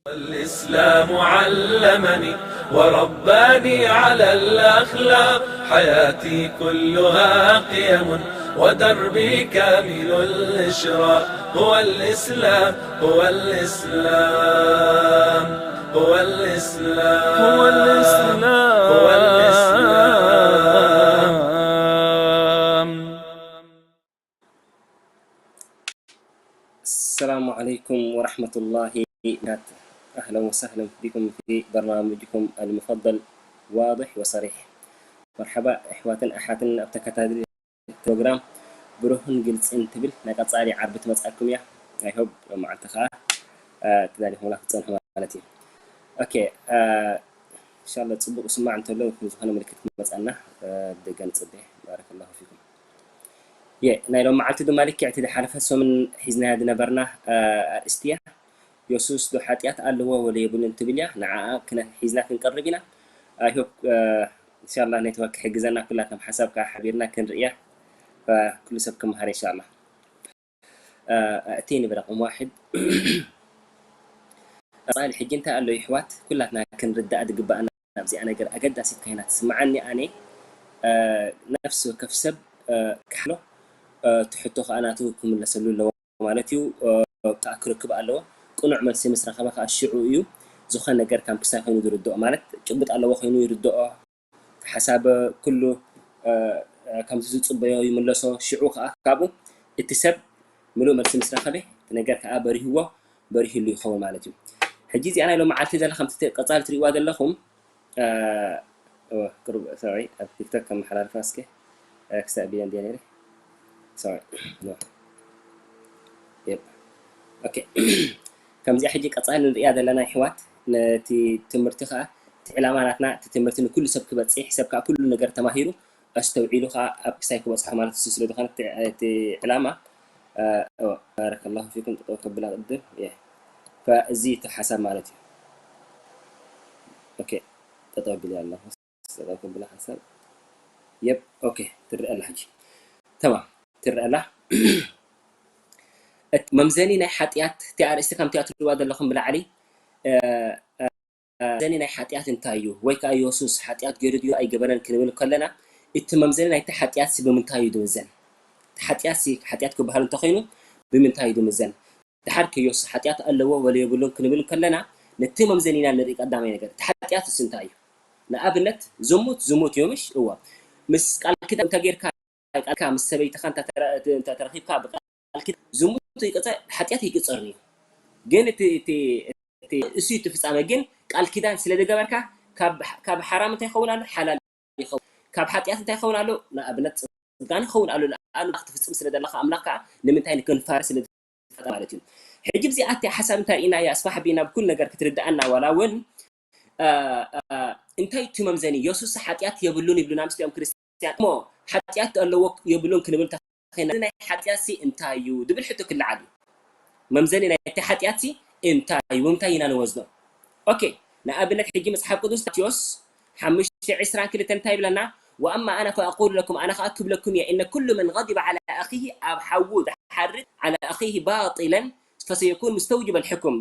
الإسلام علمني ورباني على الأخلاق، حياتي كلها قيم ودربي كامل الإشراق. هو الإسلام، هو الإسلام، هو الإسلام، هو الإسلام، هو الإسلام. السلام عليكم ورحمة الله وبركاته. أهلا وسهلا بكم في برنامجكم المفضل واضح وصريح. مرحبا إخواتنا أحاتنا أبتكتادل ፕሮግራም ብሩህን ግልጽን ትብል ናይ ቀጻሊ ዓርቢ ትመጻኩም እያ። I hope መዓልቲ ከኣ ትዳሊኹምላ ክትጸንሑ ማለት እዩ። ኦኬ፣ ኢንሻላ ጽቡቅ ስማዕ እንተሎ ዝኾነ ምልክት ክመጻና ደገ ንጽበ። ባረከላሁ ፊኩም። የ ናይ ሎም መዓልቲ ድማ ልክዕ እቲ ዝሓለፈ ሰሙን ሒዝናያ ዝነበርና ኣርእስቲ እያ። የሱስ ዶ ሓጢኣት ኣለዎ ወለ የብሉን ትብል እያ። ንዓኣ ክነ ሒዝና ክንቀርብ ኢና። I hope ኢንሻላ ኔትወርክ ክሕግዘና ኩላትና ሓሳብ ከዓ ሓቢርና ክንርእያ ኩሉ ሰብ ክመሃር ኢንሻላ። ኣእትየኒ ብረቕም ዋሕድ። ቀጻሊ ሕጂ እንታይ ኣሎ ይሕዋት ኩላትና ክንርዳእ ዝግባኣና ኣብዚኣ ነገር ኣገዳሲት ኮይና ትስምዓኒ ኣነ። ነፍሲ ወከፍ ሰብ ክሓሎ ትሕቶ ከዓ ናቱ ክምለሰሉ ኣለዎ ማለት እዩ። ከዓ ክርክብ ኣለዎ። ቅኑዕ መልሲ ምስ ረኸበ ከዓ ሽዑ እዩ ዝኾነ ነገር ከም ክሳይ ኮይኑ ዝርድኦ ማለት ጭቡጥ ኣለዎ ኮይኑ ይርድኦ። ሓሳብ ኩሉ ከምቲ ዝጽበዮ ይምለሶ። ሽዑ ከዓ ካብኡ እቲ ሰብ ምሉእ መልሲ ምስ ረኸበ እቲ ነገር ከዓ በሪህዎ በሪህሉ ይኸውን ማለት እዩ። ሕጂ እዚኣ ናይ ሎም መዓልቲ ዘላ ከምቲ ቀጻሊ ትሪእዋ ዘለኹም ቅሩብ ሶሪ ኣብ ቲክቶክ ከመሓላልፋ እስከ ክሳዕ ቢለ እንዲያ ነይረ ሶሪ ኖ ከምዚኣ ሕጂ ቀጻሊ ንሪኣ ዘለና ይሕዋት ነቲ ትምህርቲ ከዓ እቲ ዕላማ ናትና እቲ ትምህርቲ ንኩሉ ሰብ ክበፅሕ ሰብ ከዓ ኩሉ ነገር ተማሂሩ ኣስተውዒሉ ከዓ ኣብ ክሳይ ክበፅሖ ማለት እሱ ስለ ዝኾነ እቲ ዕላማ ባረከላሁ ፊኩም ጠጠው ከብላ ቅድም እዚ እቲ ሓሳብ ማለት እዩ። ጠጠው ቢለ ኣለኹ። ጠጠው ከብላ ሓሳብ የብ ኦኬ ትረአ ኣላ ሕጂ ተማም ትረአ ኣላ። መምዘኒ ናይ ሓጢኣት እቲ ኣርእስቲ ከምቲ ኣትልዋ ዘለኹም ብላዕሊ መምዘኒ ናይ ሓጢኣት እንታይ እዩ? ወይ ከዓ የሱስ ሓጢኣት ገይሩ ድዩ ኣይገበረን ክንብል ከለና እቲ መምዘኒ ናይቲ ሓጢኣት ሲ ብምንታይ እዩ ዝምዘን? እቲ ሓጢኣት ሲ ሓጢኣት ክበሃል እንተኮይኑ ብምንታይ እዩ ዝምዘን? ድሓር ከ የሱስ ሓጢኣት ኣለዎ ወለ የብሉን ክንብል ከለና ነቲ መምዘኒ ኢና ንርኢ። ቀዳማይ ነገር እቲ ሓጢኣት ሲ እንታይ እዩ? ንኣብነት ዝሙት ዝሙት እዩ ምሽ? እዎ ምስ ቃል ኪዳን እንተ ጌርካ ቃልካ ምስ ሰበይትኻ እንተ ተረኺብካ ብቃል ኪዳን ዝሙት ይቅጸር ሓጢኣት ይቅጸር እዩ። ግን እቲ እቲ እቲ እሱ እቲ ፍጻመ ግን ቃል ኪዳን ስለ ዝገበርካ ካብ ካብ ሓራም እንታይ ይኸውን ኣሎ ሓላል ይኸውን። ካብ ሓጢኣት እንታይ ይኸውን ኣሎ ንኣብነት ጽጋን ይኸውን ኣሎ። ንኣምላኽ ትፍጽም ስለ ዘለኻ ኣምላኽ ከዓ ንምንታይ ንክንፋረ ስለ ዝፈጠረ ማለት እዩ። ሕጂ ብዚኣ እቲ ሓሳብ እንታይ ኢና ኣስፋሕ ቢና ብኩል ነገር ክትርድኣና ዋላ እውን እንታይ እቲ መምዘኒ የሱስ ሓጢኣት የብሉን ይብሉና ምስ ኦም ክርስትያን እሞ ሓጢኣት ኣለዎ የብሉን ክንብል ተኸና ናይ ሓጢኣት ሲ እንታይ እዩ ዝብል ሕቶ ክለዓል እዩ። መምዘኒ ናይ እቲ ሓጢኣት ሲ እንታይ እዩ ብምንታይ ኢና ንወዝኖ? ኦኬ ንኣብነት ሕጂ መፅሓፍ ቅዱስ ማቴዎስ ሓሙሽተ ዕስራን ክልተን እንታይ ይብለና? وأما أنا فأقول لكم ኣነ ከዓ ክብለኩም እየ إن كل من غضب على أخيه ኣብ ሓዉ ዝሓርድ على أخيه باطلا فسيكون مستوجب الحكم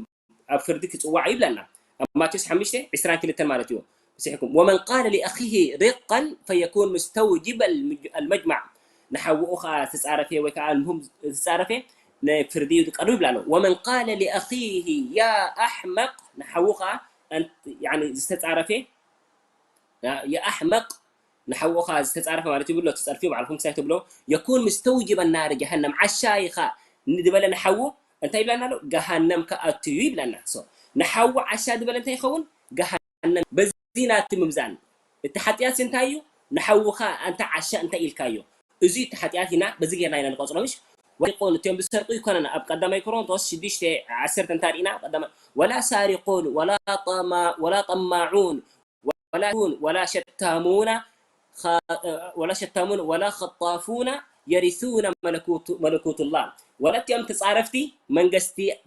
ኣብ ፍርዲ ክጽዋዕ እዩ ይብለና ኣብ ማቴዎስ ሓሙሽተ ዕስራን ክልተን ማለት እዩ። ስሒኩም ومن قال لأخيه رقا فيكون مستوجب المجمع ንሓውኡ ከዓ ዝተጻረፈ ወይ ከዓ ንህም ዝተጻረፈ ንፍርዲ እዩ ዝቀርብ ይብላ ኣሎ። ومن قال لأخيه يا أحمق ንሓዉ ከዓ ዝተጻረፈ يا أحمق ንሓውኡ ከዓ ዝተጻረፈ ማለት ይብሎ ትጸርፊ ባዕልኩም ክሳይ ትብሎ يكون مستوجب النار جهنم ዓሻ ኢኻ ንዝበለ ንሓዉ እንታይ ይብለና ኣሎ ገሃነም ክኣቱ እዩ ይብለና ንሓዉ ዓሻ ዝበለ እንታይ ይኸውን ገሃነም በዚ ናቲ ምምዛን እቲ ሓጢኣት እንታይ እዩ ንሓውኻ ኣንታ ዓሻ እንታይ ኢልካዮ እዚ እቲ ሓጢኣት ኢና በዚ ጌርና ኢና ንቆጽሮ ምሽ ወሪቆን እቲኦም ዝሰርቁ ይኮነና ኣብ ቀዳማይ ኮሮንቶስ ሽዱሽተ ዓሰርተ እንታ ርኢና ቀዳማይ ولا سارقون ولا طما ولا طماعون ولا ولا شتامون ولا شتامون ولا خطافون يرثون ملكوت ملكوت الله ወላ እቲኦም ተጻረፍቲ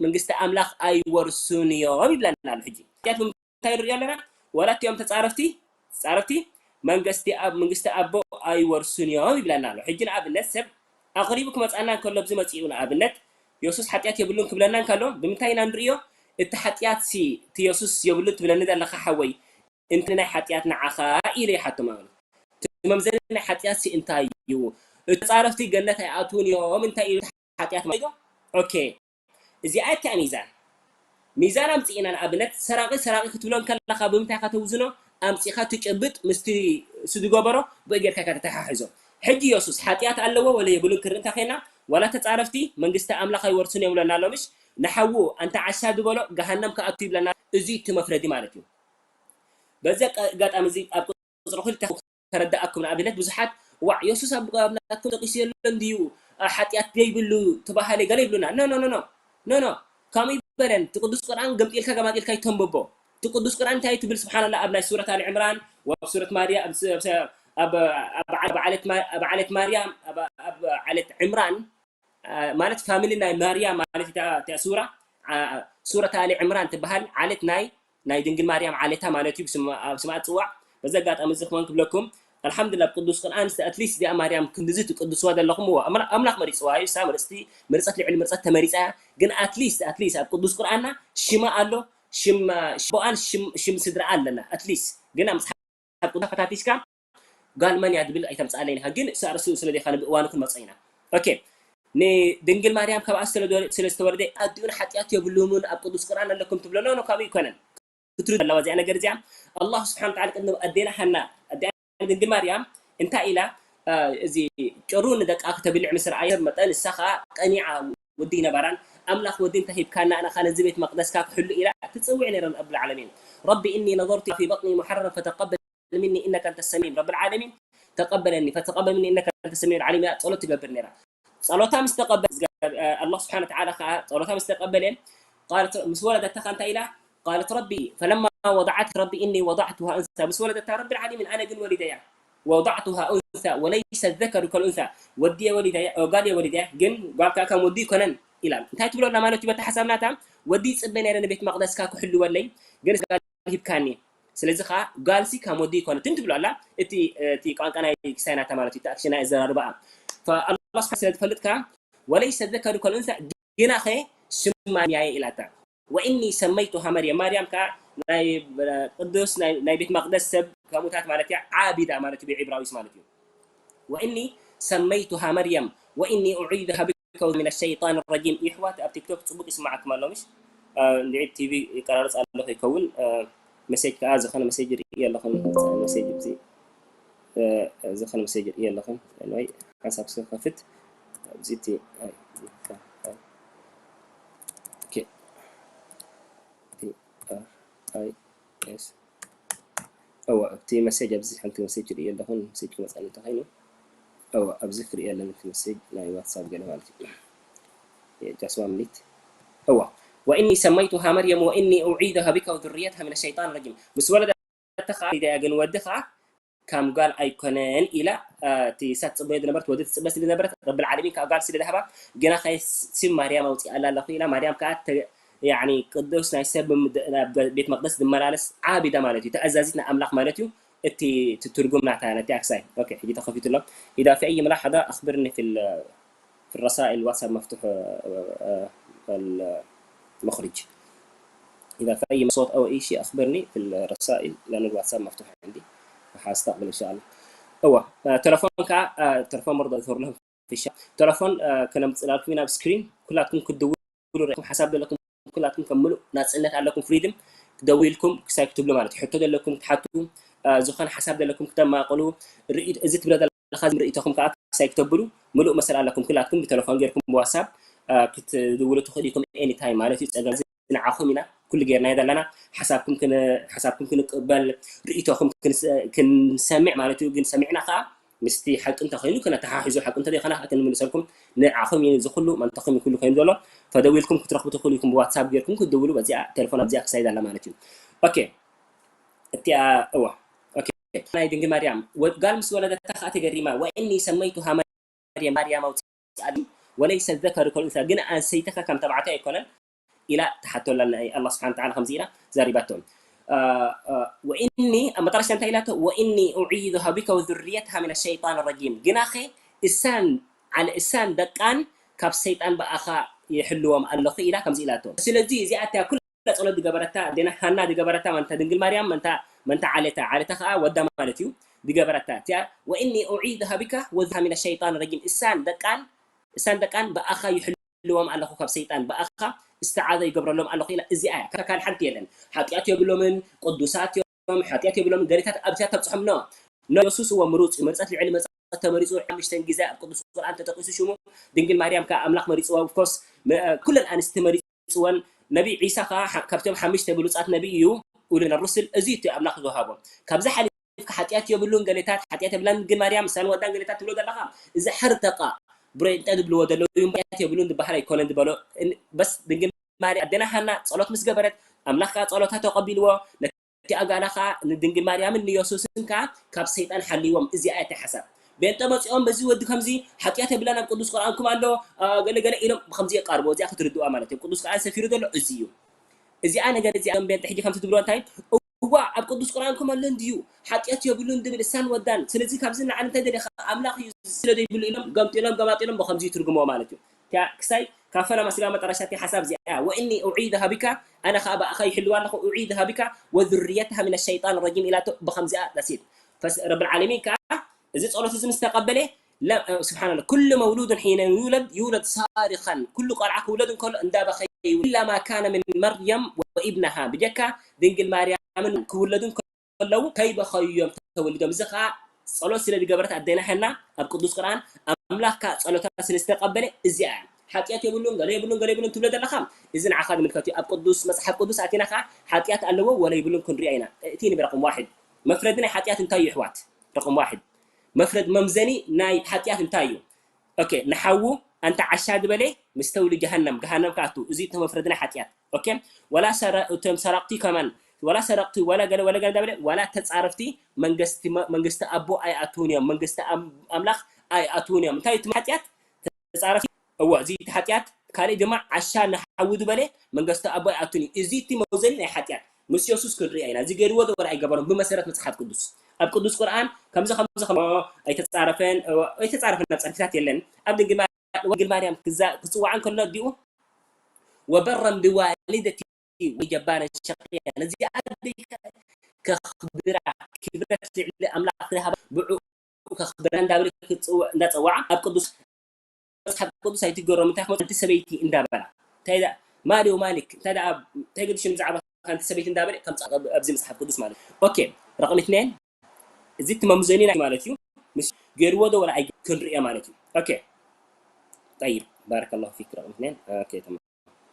መንግስቲ ኣምላኽ ኣይወርሱን እዮም ይብለና ኣሎ። ሕጂ እንታይ ንሪኦ ኣለና? ወላ እቲኦም ተጻረፍቲ ተጻረፍቲ መንግስቲ ኣብ መንግስቲ ኣቦ ኣይወርሱን እዮም ይብለና ኣሎ። ሕጂ ንኣብነት ሰብ ኣቕሪቡ ክመጻና እንከሎ ኣብዚ መጺኡ ንኣብነት የሱስ ሓጢኣት የብሉን ክብለና እንከሎ ብምንታይ ኢና ንርእዮ? እቲ ሓጢኣት ሲ እቲ የሱስ የብሉን ትብለኒ ዘለኻ ሓወይ፣ እንታይ ናይ ሓጢኣት ንዓኻ ኢለ ይሓቶ ማለት እቲ መምዘኒ ናይ ሓጢኣት ሲ እንታይ እዩ? እቲ ተጻረፍቲ ገነት ኣይኣትውን እዮም እንታይ እዩ ሓጢኣት ማለት ኦኬ እዚኣ እያ ሚዛን። ሚዛን ኣምፅእና ንኣብነት ሰራቂ ሰራቂ ክትብሎ ከለካ ብምንታይ ኢካ ተውዝኖ? ኣምፂካ ትጭብጥ ምስቲ እሱ ዝገበሮ ብኡ ጌርካ ኢካ ተተሓሕዞ። ሕጂ የሱስ ሓጢኣት ኣለዎ ወለ የብሉን ክርኢ እንተ ኬና ዋላ ተፃረፍቲ መንግስቲ ኣምላኽ ኣይወርሱን እዮም ብለና ኣሎ ምሽ? ንሓዉ ኣንታ ዓሻ ዝበሎ ገሃነም ክኣቱ ይብለና። እዚ እቲ መፍረዲ ማለት እዩ። በዚ ኣጋጣሚ እዚ ኣብ ቁፅሪ ክልተ ከረዳኣኩም ንኣብነት ብዙሓት ዋዕ የሱስ ኣብ ናትኩም ጠቂሱ የለን ድዩ ሓጢኣት ዘይብሉ ተባሃለ ገለ ይብሉና ኖ ኖ ኖ ኖ ኖ ኖ ከምኡ ይበለን እቲ ቅዱስ ቁርኣን ገምጢልካ ገማጢልካ ይተንብቦ እቲ ቅዱስ ቁርኣን እንታይ ትብል ስብሓንላ ኣብ ናይ ሱረት ኣሊ ዕምራን ኣብ ሱረት ማርያ ኣብ ዓለት ማርያም ኣብ ዓለት ዕምራን ማለት ፋሚሊ ናይ ማርያም ማለት እታ ሱራ ሱረት ኣሊ ዕምራን ትበሃል ዓለት ናይ ናይ ድንግል ማርያም ዓሌታ ማለት እዩ ብስማ ትፅዋዕ። በዚ ኣጋጣሚ እዚ ክመን ክብለኩም ኣልሓምዱላ ኣብ ቅዱስ ቁርኣን ኣትሊስት እዚኣ ማርያም ክንድዚ ትቅድስዋ ዘለኹም እዎ ኣምላኽ መሪፅዋ እዩ እሳ ምርፅቲ ምርፀት ልዕሊ ምርፀት ተመሪፃ እያ ግን ኣትሊስት ኣትሊስት ኣብ ቅዱስ ቁርኣንና ሽማ ኣሎ ሽም ቦኣን ሽም ስድራ ኣለና ኣትሊስት ግን ኣብ መፅሓፍ ቅዱስ ፈታቲሽካ ጓል መን እያ ዝብል ኣይተምፅኣለይ ኢኻ ግን እሳ ርእሱ ስለ ዘይካ ንብእዋኑ ክንመፀ ኢና ኦኬ ንድንግል ማርያም ካብኣ ስለ ዝተወለደ ኣዲኡን ሓጢኣት የብሉምን ኣብ ቅዱስ ቁርኣን ኣለኩም ትብለሎ ኖ ካብኡ ይኮነን ክትርድ ኣለዋ እዚኣ ነገር እዚኣ ኣላህ ስብሓን ተዓላ ቅድሚ ኣዴና ሃና ኣዴና ድንግል ማርያም እንታይ ኢላ እዚ ጭሩ ንደቃ ክተብልዕ ምስ ረኣየ መጠን ንሳ ከዓ ቀኒዓ ወዲ ይነበራን ኣምላኽ ወዲ እንተ ሂብካና ኣነ ከዓ ነዚ ቤት መቅደስካ ክሕሉ ኢላ ትፅውዕ ነይረን ረብል ዓለሚን ረቢ እኒ ነظርቱ ፊ በጥኒ ሙሓረረን ፈተቀበል مني إنك أنت السميع رب العالمين تقبلني فتقبل مني إنك أنت السميع العليم ያ ጸሎት ትገብር ነይራ ጸሎታ ምስ ተቀበለ ኣላህ ስብሓን ተዓላ ከዓ ጸሎታ ምስ ተቀበለ ምስ ወለደታ ከ እንታይ ኢላ قالت ربي فلما وضعتها ربي إني وضعتها أنثى ምስ ወለደታ ረቢ ዓለሚን ኣነ ግን ወሊደያ وضعتها أنثى وليس الذكر كالأنثى ወዲ ወሊደያ ጓል ወሊደያ ግን ጓል ከዓ ከም ወዲ ይኮነን ኢላ እንታይ ትብሎ ኣላ ማለት እዩ በታ ሓሳብ ናታ ወዲ ይፅበ ነይረ ንቤት መቅደስካ ክሕልወለይ ግን ሂብካኒ ስለዚ ከዓ ጓልሲ ካብ ወዲ ይኮነትን ትብሎ ኣላ እቲ እቲ ቋንቋ ናይ ክሳይ ናታ ማለት እዩ ኣክሽን ናይ ኣዘራርባኣ ኣላ ስብሓን ስለ ዝፈልጥ ከዓ ወለይሰ ዘከሩ ከልኡንሳ ግና ኸ ሽማ ያየ ኢላታ ወእኒ ሰመይቱሃ መርያም ማርያም ከዓ ናይ ቅዱስ ናይ ቤት መቅደስ ሰብ ከሙታት ማለት እያ ዓቢዳ ማለት እዩ ብዕብራዊስ ማለት እዩ ወእኒ ሰመይቱሃ መርያም ወእኒ ኡዒዙሃ ቢከ ሚነ ሸይጣን ረጂም ይሕዋት ኣብ ቲክቶክ ፅቡቅ ይስማዓኩም ኣሎ ምሽ እንድዒ ቲቪ ይቀራርፅ ኣለኹ ይከውን መሴጅ ከዓ ዝኾነ መሴጅ ርኢ ኣለኹ መሴጅ እዚ ዝኾነ መሴጅ ርኢ ኣለኹ ወይ ሓንሳብ ስከፍት ኣብዚ እቲ ኣይ እወ ኣብቲ መሴጅ ኣብዚ ሓንቲ መሴጅ ርኢ ኣለኹ መሴጅ ክመፀኒ እንተኮይኑ እወ ኣብዚ ክርኢ ኣለኒ እቲ መሴጅ ናይ ዋትሳፕ ገለ ማለት እዩ just one minute እወ وإني سميتها مريم وإني أعيذها بك وذريتها من الشيطان الرجيم ምስ ወለደታ ከዓ ግን ወዲ ከዓ ከም ጓል ኣይኮነን ኢላ እቲ እሳ ትፅበዮ ዝነበረት ወዲ ትፅበ ስለ ዝነበረት ረብል ዓለሚን ካብ ጓል ስለ ዝሃባ ግና ከ ስም ማርያም ኣውፅኣላ ኣለኹ ኢላ ማርያም ከዓ ያኒ ቅዱስ ናይ ሰብ ቤት መቅደስ ዝመላለስ ዓቢዳ ማለት እዩ ተኣዛዚት ናይ ኣምላኽ ማለት እዩ እቲ ትርጉም ናታ ነቲ ኣክሳይ ኦኬ ሕጂ ተኸፊቱ ኣሎ إذا في أي ملاحظة أخبرني في في الرسائل واتساب مفتوح المخرج إذا في أي صوت أو أي شيء أخبرني في الرسائل لأن الواتساب مفتوح عندي راح أستقبل إن شاء الله هو تلفونك تلفون برضه أظهر لهم في الشاشة تلفون كلام تسأل فينا بسكرين كلاتكم كدو ሓሳብ ዘለኩም ኩላትኩም ከም ምሉእ ናፅነት ኣለኩም ፍሪድም ደዊልኩም ክሳይ ክትብሉ ማለት እዩ ሕቶ ዘለኩም ክትሓቱ ዝኾነ ሓሳብ ዘለኩም ክተማቅሉ እዚ ትብሎ ዘለካ ርእይቶኹም ከዓ ክሳይ ክተብሉ ምሉእ መሰል ኣለኩም ኩላትኩም ብቴሌፎን ገይርኩም ብዋትሳፕ ክትድውሉ ትኽእሉ ኢኹም ኤኒታይም ማለት እዩ ፀገም ንዓኹም ኢና ኩሉ ጌርናዮ ዘለና ሓሳብኩም ክንቅበል ርእይቶኹም ክንሰምዕ ማለት እዩ ግን ሰሚዕና ከዓ ምስቲ ሓቂ እንተኮይኑ ክነተሓሕዞ ሓቂ እንተዘይኮነ ከዓ ክንምልሰልኩም ንዓኹም እዩ እዚ ኩሉ መንተኹም እዩ ኩሉ ኮይኑ ዘሎ ፈደዊልኩም ክትረኽቡ ትኽእሉ ኢኹም ብዋትሳፕ ጌርኩም ክትድውሉ በዚኣ ቴሌፎን ኣብዚኣ ክሳይድ ኣላ ማለት እዩ ኦኬ እቲኣ እዋ ኦኬ ናይ ድንግል ማርያም ጋል ምስ ወለደታ ከዓ ተገሪማ ወእኒ ሰመይቱሃ መርየም ማርያም ኣውፅኣልኒ ወለይሰ ዘከሩ ከልኡንሳ፣ ግን ኣንሰይትኻ ከም ተባዕታይ ኣይኮነን ኢላ ትሓቶ ኣላ። ኣላ ስብሓን ተዓላ ከምዚ ኢላ ዛሪባቶ። ወኢኒ ኣብ መጠረሽታ እንታይ ኢላቶ? ወኢኒ ኡዒዙሃ ቢካ ወዙርየትሃ ሚነ ሸይጣን ረጂም፣ ግናኸ እሳን ዓለ እሳን ደቃን ካብ ሰይጣን ብኣኻ ይሕልዎም ኣለኹ ኢላ ከምዚ ኢላቶ። ስለዚ እዚኣ እታ ኩላ ጸሎት ዝገበረታ ኣዴና ሃና ዝገበረታ መንታ ድንግል ማርያም መንታ መንታ ዓለታ ዓለታ ከኣ ወዳ ማለት እዩ ዝገበረታ እቲኣ ወኢኒ ኡዒዙሃ ቢካ ወዙርየትሃ ሚነ ሸይጣን ረጂም እሳን ደቃን እሳን ደቃን ብኣኻ ይሕልዎም ኣለኹ ካብ ሰይጣን ብኣኻ እስተዓዘ ይገብረሎም ኣለኹ ኢላ እዚኣ እያ። ካልእ ሓንቲ የለን። ሓጢኣት የብሎምን ቅዱሳት እዮም ሓጢኣት የብሎምን ገሌታት ኣብዚኣ ተብጽሖም ኖ ኖ የሱስ እዎ ምሩጽ እዩ። መርጸት ልዕሊ መርጸት ተመሪጹ ሓሙሽተን ግዜ ኣብ ቅዱስ ቁርኣን ተጠቂሱ ሽሙ ድንግል ማርያም ከኣ ኣምላኽ መሪጽዋ ኦፍኮርስ ኩለን ኣንስቲ መሪጽወን ነቢ ዒሳ ከኣ ካብቶም ሓሙሽተ ብሉጻት ነቢ እዩ ኡሉል ሩስል እዚ እቲ ኣምላኽ ዝወሃቦ ካብዚ ሓሊፍካ ሓጢኣት የብሉን ገሌታት ሓጢኣት የብላን ግን ማርያም እሳን ወዳን ገሌታት ትብሎ ዘለኻ እዚ ሕርተቃ ብሬንጠ ዝብልዎ ዘለዉ እዮም ሓጢኣት የብሉን ዝበሃል ኣይኮነን ዝበሎ በስ ድንግል ማርያም ኣደና ሃና ጸሎት ምስ ገበረት ኣምላኽ ከኣ ጸሎታ ተቐቢልዎ ነቲ ኣጋላ ከኣ ንድንግል ማርያምን ንየሱስን ከኣ ካብ ሰይጣን ሓልይዎም እዚኣ እያ ሓሳብ ቤንጠ መጺኦም በዚ ወዲ ከምዚ ሓጢኣት የብላን ኣብ ቅዱስ ቁርኣንኩም ኣሎ ገለ ገለ ኢሎም ብከምዚ የቃርቦ እዚኣ ክትርድዋ ማለት እዮም ቅዱስ ቁርኣን ሰፊሩ ዘሎ እዚ እዩ እዚኣ ነገር እዚኣ እዞም ቤንጠ ሕጂ ከምቲ ትብልዎ እንታይ እዋ ኣብ ቅዱስ ቁርኣንኩም ኣሎ እንድዩ ሓጢኣት የብሉን ድብል እሳን ወዳን ስለዚ ካብዚ ንዓል እንታይ ደሊኻ ኣምላኽ እዩ ስለ ዘይብሉ ኢሎም ገምጢሎም ገማጢሎም ብከምዚ ይትርጉምዎ ማለት እዩ እቲኣ ክሳይ ካብ ፈለማ ስጋ መጠረሻ እቲ ሓሳብ እዚኣ ወእኒ ኡዒድሃ ቢካ ኣነ ከዓ ብኣኻ ይሕልዋ ኣለኹ ኡዒድሃ ቢካ ወዙርየትሃ ምን ሸይጣን ረጂም ኢላቶ ብከምዚኣ ዳሲት ረብል ዓለሚን ከዓ እዚ ጸሎት እዚ ምስ ተቐበለ ስብሓን ላ ኩሉ መውሉድን ሒነ ይውለድ ይውለድ ሳሪኸን ኩሉ ቆልዓ ክውለድ እንከሎ እንዳበኸ ኢላ ማ ካነ ምን መርየም ወኢብነሃ ብጀካ ድንግል ማርያምን ክውለዱ ከለዉ ከይበኸዩ እዮም ተወሊዶም እዚ ከዓ ጸሎት ስለ ዝገበረት ኣደና ሐና ኣብ ቅዱስ ቁርኣን ኣምላኽ ከዓ ጸሎታ ስለ ዝተቀበለ እዚኣ እያ ሓጢኣት የብሉን ገለ የብሉን ገለ የብሉን ትብሎ ዘለኻ እዚ ንዓኻ ዝምልከት እዩ ኣብ ቅዱስ መጽሓፍ ቅዱስ ኣቲና ከዓ ሓጢኣት ኣለዎ ወለ የብሉን ክንሪኦ ኢና እቲ ንብረቕም ዋሕድ መፍረዲ ናይ ሓጢኣት እንታይ እዩ ኣሕዋት ረቕም ዋሕድ መፍረድ መምዘኒ ናይ ሓጢኣት እንታይ እዩ ኦኬ ንሓዉ ኣንታ ዓሻ ዝበለ ምስተውሊ ጀሃነም ገሃነም ክኣቱ እዚ እቲ መፍረዲ ናይ ሓጢኣት ኦኬ ወላ እቶም ሰረቕቲ ከማን ወላ ሰረቕቲ ወላ ገለ ወለ ገለ እንዳበለ ዋላ ተፃረፍቲ መንግስቲ ኣቦ ኣይኣትውን እዮም መንግስቲ ኣምላኽ ኣይኣትውን እዮም እንታይ እቲ ሓጢኣት ተፃረፍቲ እዎ እዚ እቲ ሓጢኣት ካልእ ድማ ዓሻ ንሓዊ ዝበለ መንግስቲ ኣቦ ኣይኣቱን እዩ እዚ እቲ መውዘኒ ናይ ሓጢኣት ምስ የሱስ ክንሪኦ ኢና እዚ ገይርዎ ዶ ወላ ኣይገበሮም ብመሰረት መፅሓፍ ቅዱስ ኣብ ቅዱስ ቁርኣን ከምዚ ከምዚ ከም ኣይተፃረፈን ኣይተፃረፈን ናብ ፀርፊታት የለን ኣብ ድንግል ድንግል ማርያም ክፅዋዓ እንከሎ ኣዲኡ ወበረን ብዋሊደቲ ወጀባረን ሸቅያ ነዚኣ ከኽብራ ክብረት ልዕሊ ኣምላኽ ዝሃባ ብዕኡ ከኽብራ እንዳበለ እንዳፀዋዓ ኣብ ቅዱስ መፅሓፍ ቅዱስ ኣይትገረሙ እንታይ ክመፅእ ሓንቲ ሰበይቲ እንዳበላ እንታይ ማልዮ ማሊክ እንታይ እንታይ ገድሽም ብዛዕባ ሓንቲ ሰበይቲ እንዳበለ ከምፃ ኣብዚ መፅሓፍ ቅዱስ ማለት ኦኬ ረቕሚ ትነን እዚ እቲ መምዘኒና ማለት እዩ ምስ ገይርዎ ዶ ወላ ኣይ ክንሪኦ ማለት እዩ ኦኬ طيب بارك الله فيك رقم اثنين اوكي تمام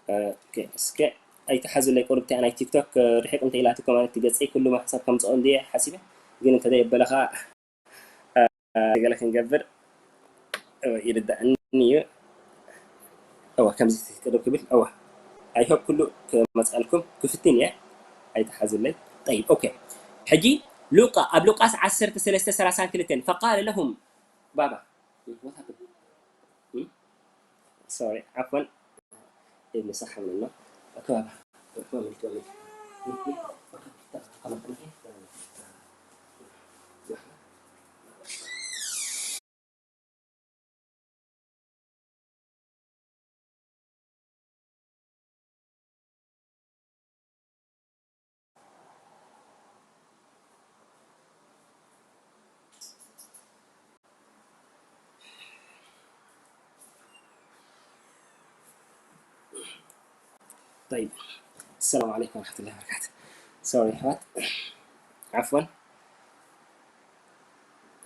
اوكي እስከ ኣይተሓዙለይ ቁርብቲ ናይ ቲክቶክ ርሒቕ እንተ ኢላትኮ ማለት ገፀይ ኩሉ ሓሳብ ከምፅኦ እንድየ ሓሲበ ግን እንተ በለኻ ገለ ክንገብር ይርዳእኒ እዩ እወ ከምዚ ቅድም ክብል እወ ኣይሆብ ኩሉ ክመፅኣልኩም ክፍትን እየ ኣይተሓዙለይ ጠይብ ኦኬ ሕጂ ሉቃ ኣብ ሉቃስ ዓሰርተ ሰለስተ ሰላሳን ክልተን ፈቃለ ለሁም ባባ ሶሪ ዓፈን ابن صح من النار أكوابا طيب السلام عليكم ورحمة الله وبركاته سوري اخوات عفوا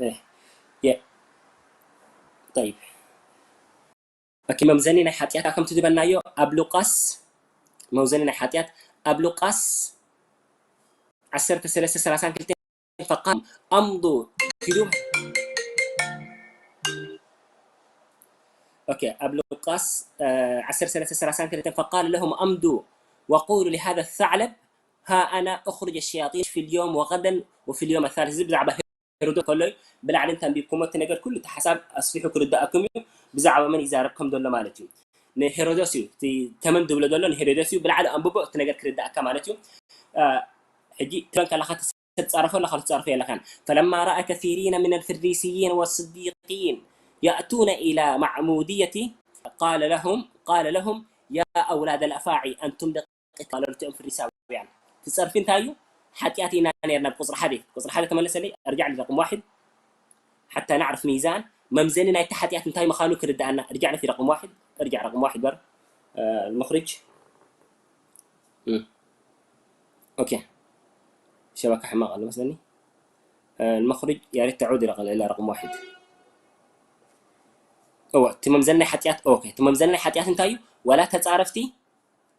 ايه يا طيب ኦኬ መምዘኒ ናይ ሓጢኣት ከምቲ ዝበልናዮ ኣብ ሉቃስ መውዘኒ ናይ ሓጢኣት ኣብ ሉቃስ ዓሰርተ ሰለስተ ሰላሳን ክልተ ፈቃም ኣምዱ ኪዱ ኦኬ ኣብ ሉቃስ ዓሰርተ ሰለስተ ሰላሳን ክልተ ፈቃል ለሁም ኣምዱ ወቁሉ ሊሃذا الثعلب ها أنا أخرج الشياطين في اليوم وغدا وفي اليوم الثالث እዚ ብዛዕባ ሄሮዶ ከሎ እዩ ብላዕሊ እንተንቢብኩሞ እቲ ነገር ኩሉ እቲ ሓሳብ ኣስፊሑ ክርዳኣኩም እዩ ብዛዕባ መን ይዛረብ ከም ዘሎ ማለት እዩ። ንሄሮዶስ እዩ፣ እቲ ተመን ዝብሎ ዘሎ ንሄሮዶስ እዩ። ብላዕሊ ኣንብቦ፣ እቲ ነገር ክርዳእካ ማለት እዩ። ሕጂ ትበን ከለኻ ትፃረፎ ኣለኻ፣ ትፃረፎ የለኻን። فلما رأى كثيرين من الفريسيين والصديقين يأتون إلى معمودية قال لهم قال لهم يا أولاد الأفاعي أنتم دقيق. قالوا لهم ፈሪሳውያን ትፀርፊ እንታይ እዩ? ሓጢኣት ኢና ነርና። ቁፅሪ ሓደ ቁፅሪ ሓደ ተመለሰለይ። ارجع لرقم واحد حتى نعرف ميزان መምዘኒ ናይቲ ሓጢኣት እንታይ ምዃኑ ክርዳእና። ارجع في رقم واحد، ارجع رقم واحد በር المخرج. اوكي شبكة حماقة اللي مثلني المخرج يا ريت تعود الى رقم واحد. እወ እቲ መምዘኒ ናይ ሓጢኣት ኦኬ እቲ መምዘኒ ናይ ሓጢኣት እንታይ እዩ? ወላ ተፃረፍቲ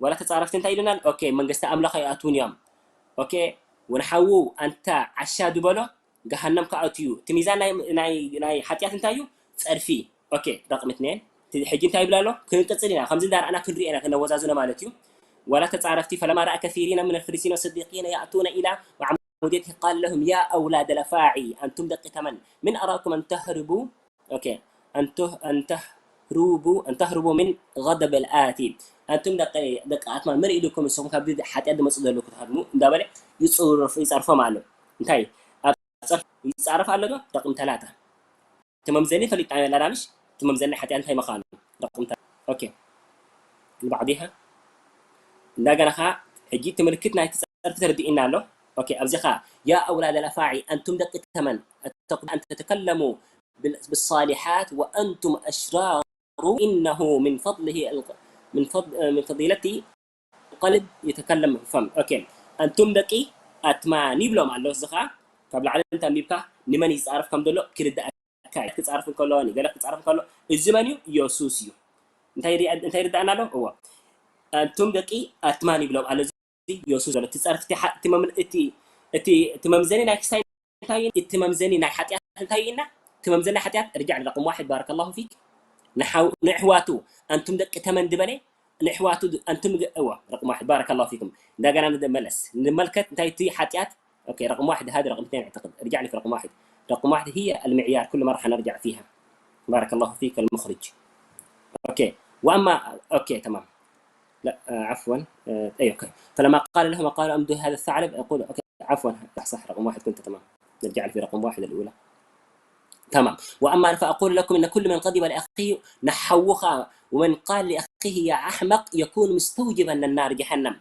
ወላ ተፃረፍቲ እንታይ ኢሉናል? ኦኬ መንግስቲ ኣምላኽ ኣይኣትውን እዮም። ኦኬ ወንሓዉ ኣንታ ዓሻ ዝበሎ ገሃነም ክኣቱ እዩ። እቲ ሚዛን ናይ ሓጢኣት እንታይ እዩ? ፀርፊ። ኦኬ ረቕሚ እትንኤን ሕጂ እንታይ ይብል ኣሎ? ክንቅፅል ኢና። ከምዚ እንዳረኣና ክንሪኦ ኢና ክነወዛዝኖ ማለት እዩ። ولا ተፃረፍቲ فلما رأى كثيرين من الفريسيين والصديقين يأتون إلى معموديته قال لهم يا أولاد الأفاعي أنتم ደቂ ተመን من أراكم أن تهربوا ኦኬ أن تهربوا أن تهربوا من غضب الآتي أنتم ደቂ ኣትማን መን ኢሉኩም ንስኹም ካብዚ ሓጢኣት ዝመፁ ዘለኩ ትሃድሙ እንዳበለ ይፅርፎም ኣሎ። እንታይ ይፃረፍ ኣሎ ዶ? ረቕም ተላታ እቲ መምዘኒ ፈሊጥና ኣለና ምሽ? እቲ መምዘኒ ሓጢኣት እንታይ ምዃኑ ረቕም ተላታ። ኦኬ بعدها እንደገና ኸዓ ሕጂ እቲ ምልክት ናይ ተፃርፊ ተረዲእና ኣሎ። ኦኬ ኣብዚ ኸዓ يا أولاد الأفاعي أنتم ደቂ ተመን أن تتكلموا بالصالحات وأنتم أشرار إنه من فضله من فضل من فضيلة القلب يتكلم الفم. ኦኬ ኣንቱም ደቂ ኣትማን ይብሎም ኣሎ። እዚ ኸዓ ካብ ላዕሊ እንተ ኣንቢብካ ንመን ይፃረፍ ከም ዘሎ ክርዳእ ክፃረፍ እንከሎ ንገለ ክፃረፍ እንከሎ እዚ መን እዩ? የሱስ እዩ። እንታይ ይርዳእና ኣሎ? እዎ ኣንቱም ደቂ ኣትማን ይብሎም ኣሎ። የሱስ ዘሎ እቲ ፀርፊ እቲ መምዘኒ ናይ ክስታይ እንታይ እዩ? እቲ መምዘኒ ናይ ሓጢኣት እንታይ እዩ? እቲ መምዘኒ ናይ ሓጢኣት ርጃዕ ረቅም ዋሕድ ባረከላሁ ፊክ ንሕዋቱ ኣንቱም ደቂ ተመን ዝበለ ንሕዋቱ ኣንቱም እዎ ረቅም ዋሕድ ባረከላሁ ፊኩም እንደገና ንመለስ ንመልከት እንታይ እቲ ሓጢኣት ኦኬ ረቅም ዋሕድ هذه رقم اثنين اعتقد ارجع لي في رقم واحد رقم واحد هي المعيار كل مرة حنرجع فيها بارك الله فيك المخرج اوكي واما اوكي تمام لا آه عفوا آه اي اوكي فلما قال لهم قال امدوا هذا الثعلب اقول اوكي عفوا صح صح رقم واحد كنت تمام نرجع لي في رقم واحد الاولى تمام واما انا فاقول لكم ان كل من غضب لاخيه نحوخ ومن قال لاخيه يا احمق يكون مستوجبا للنار جهنم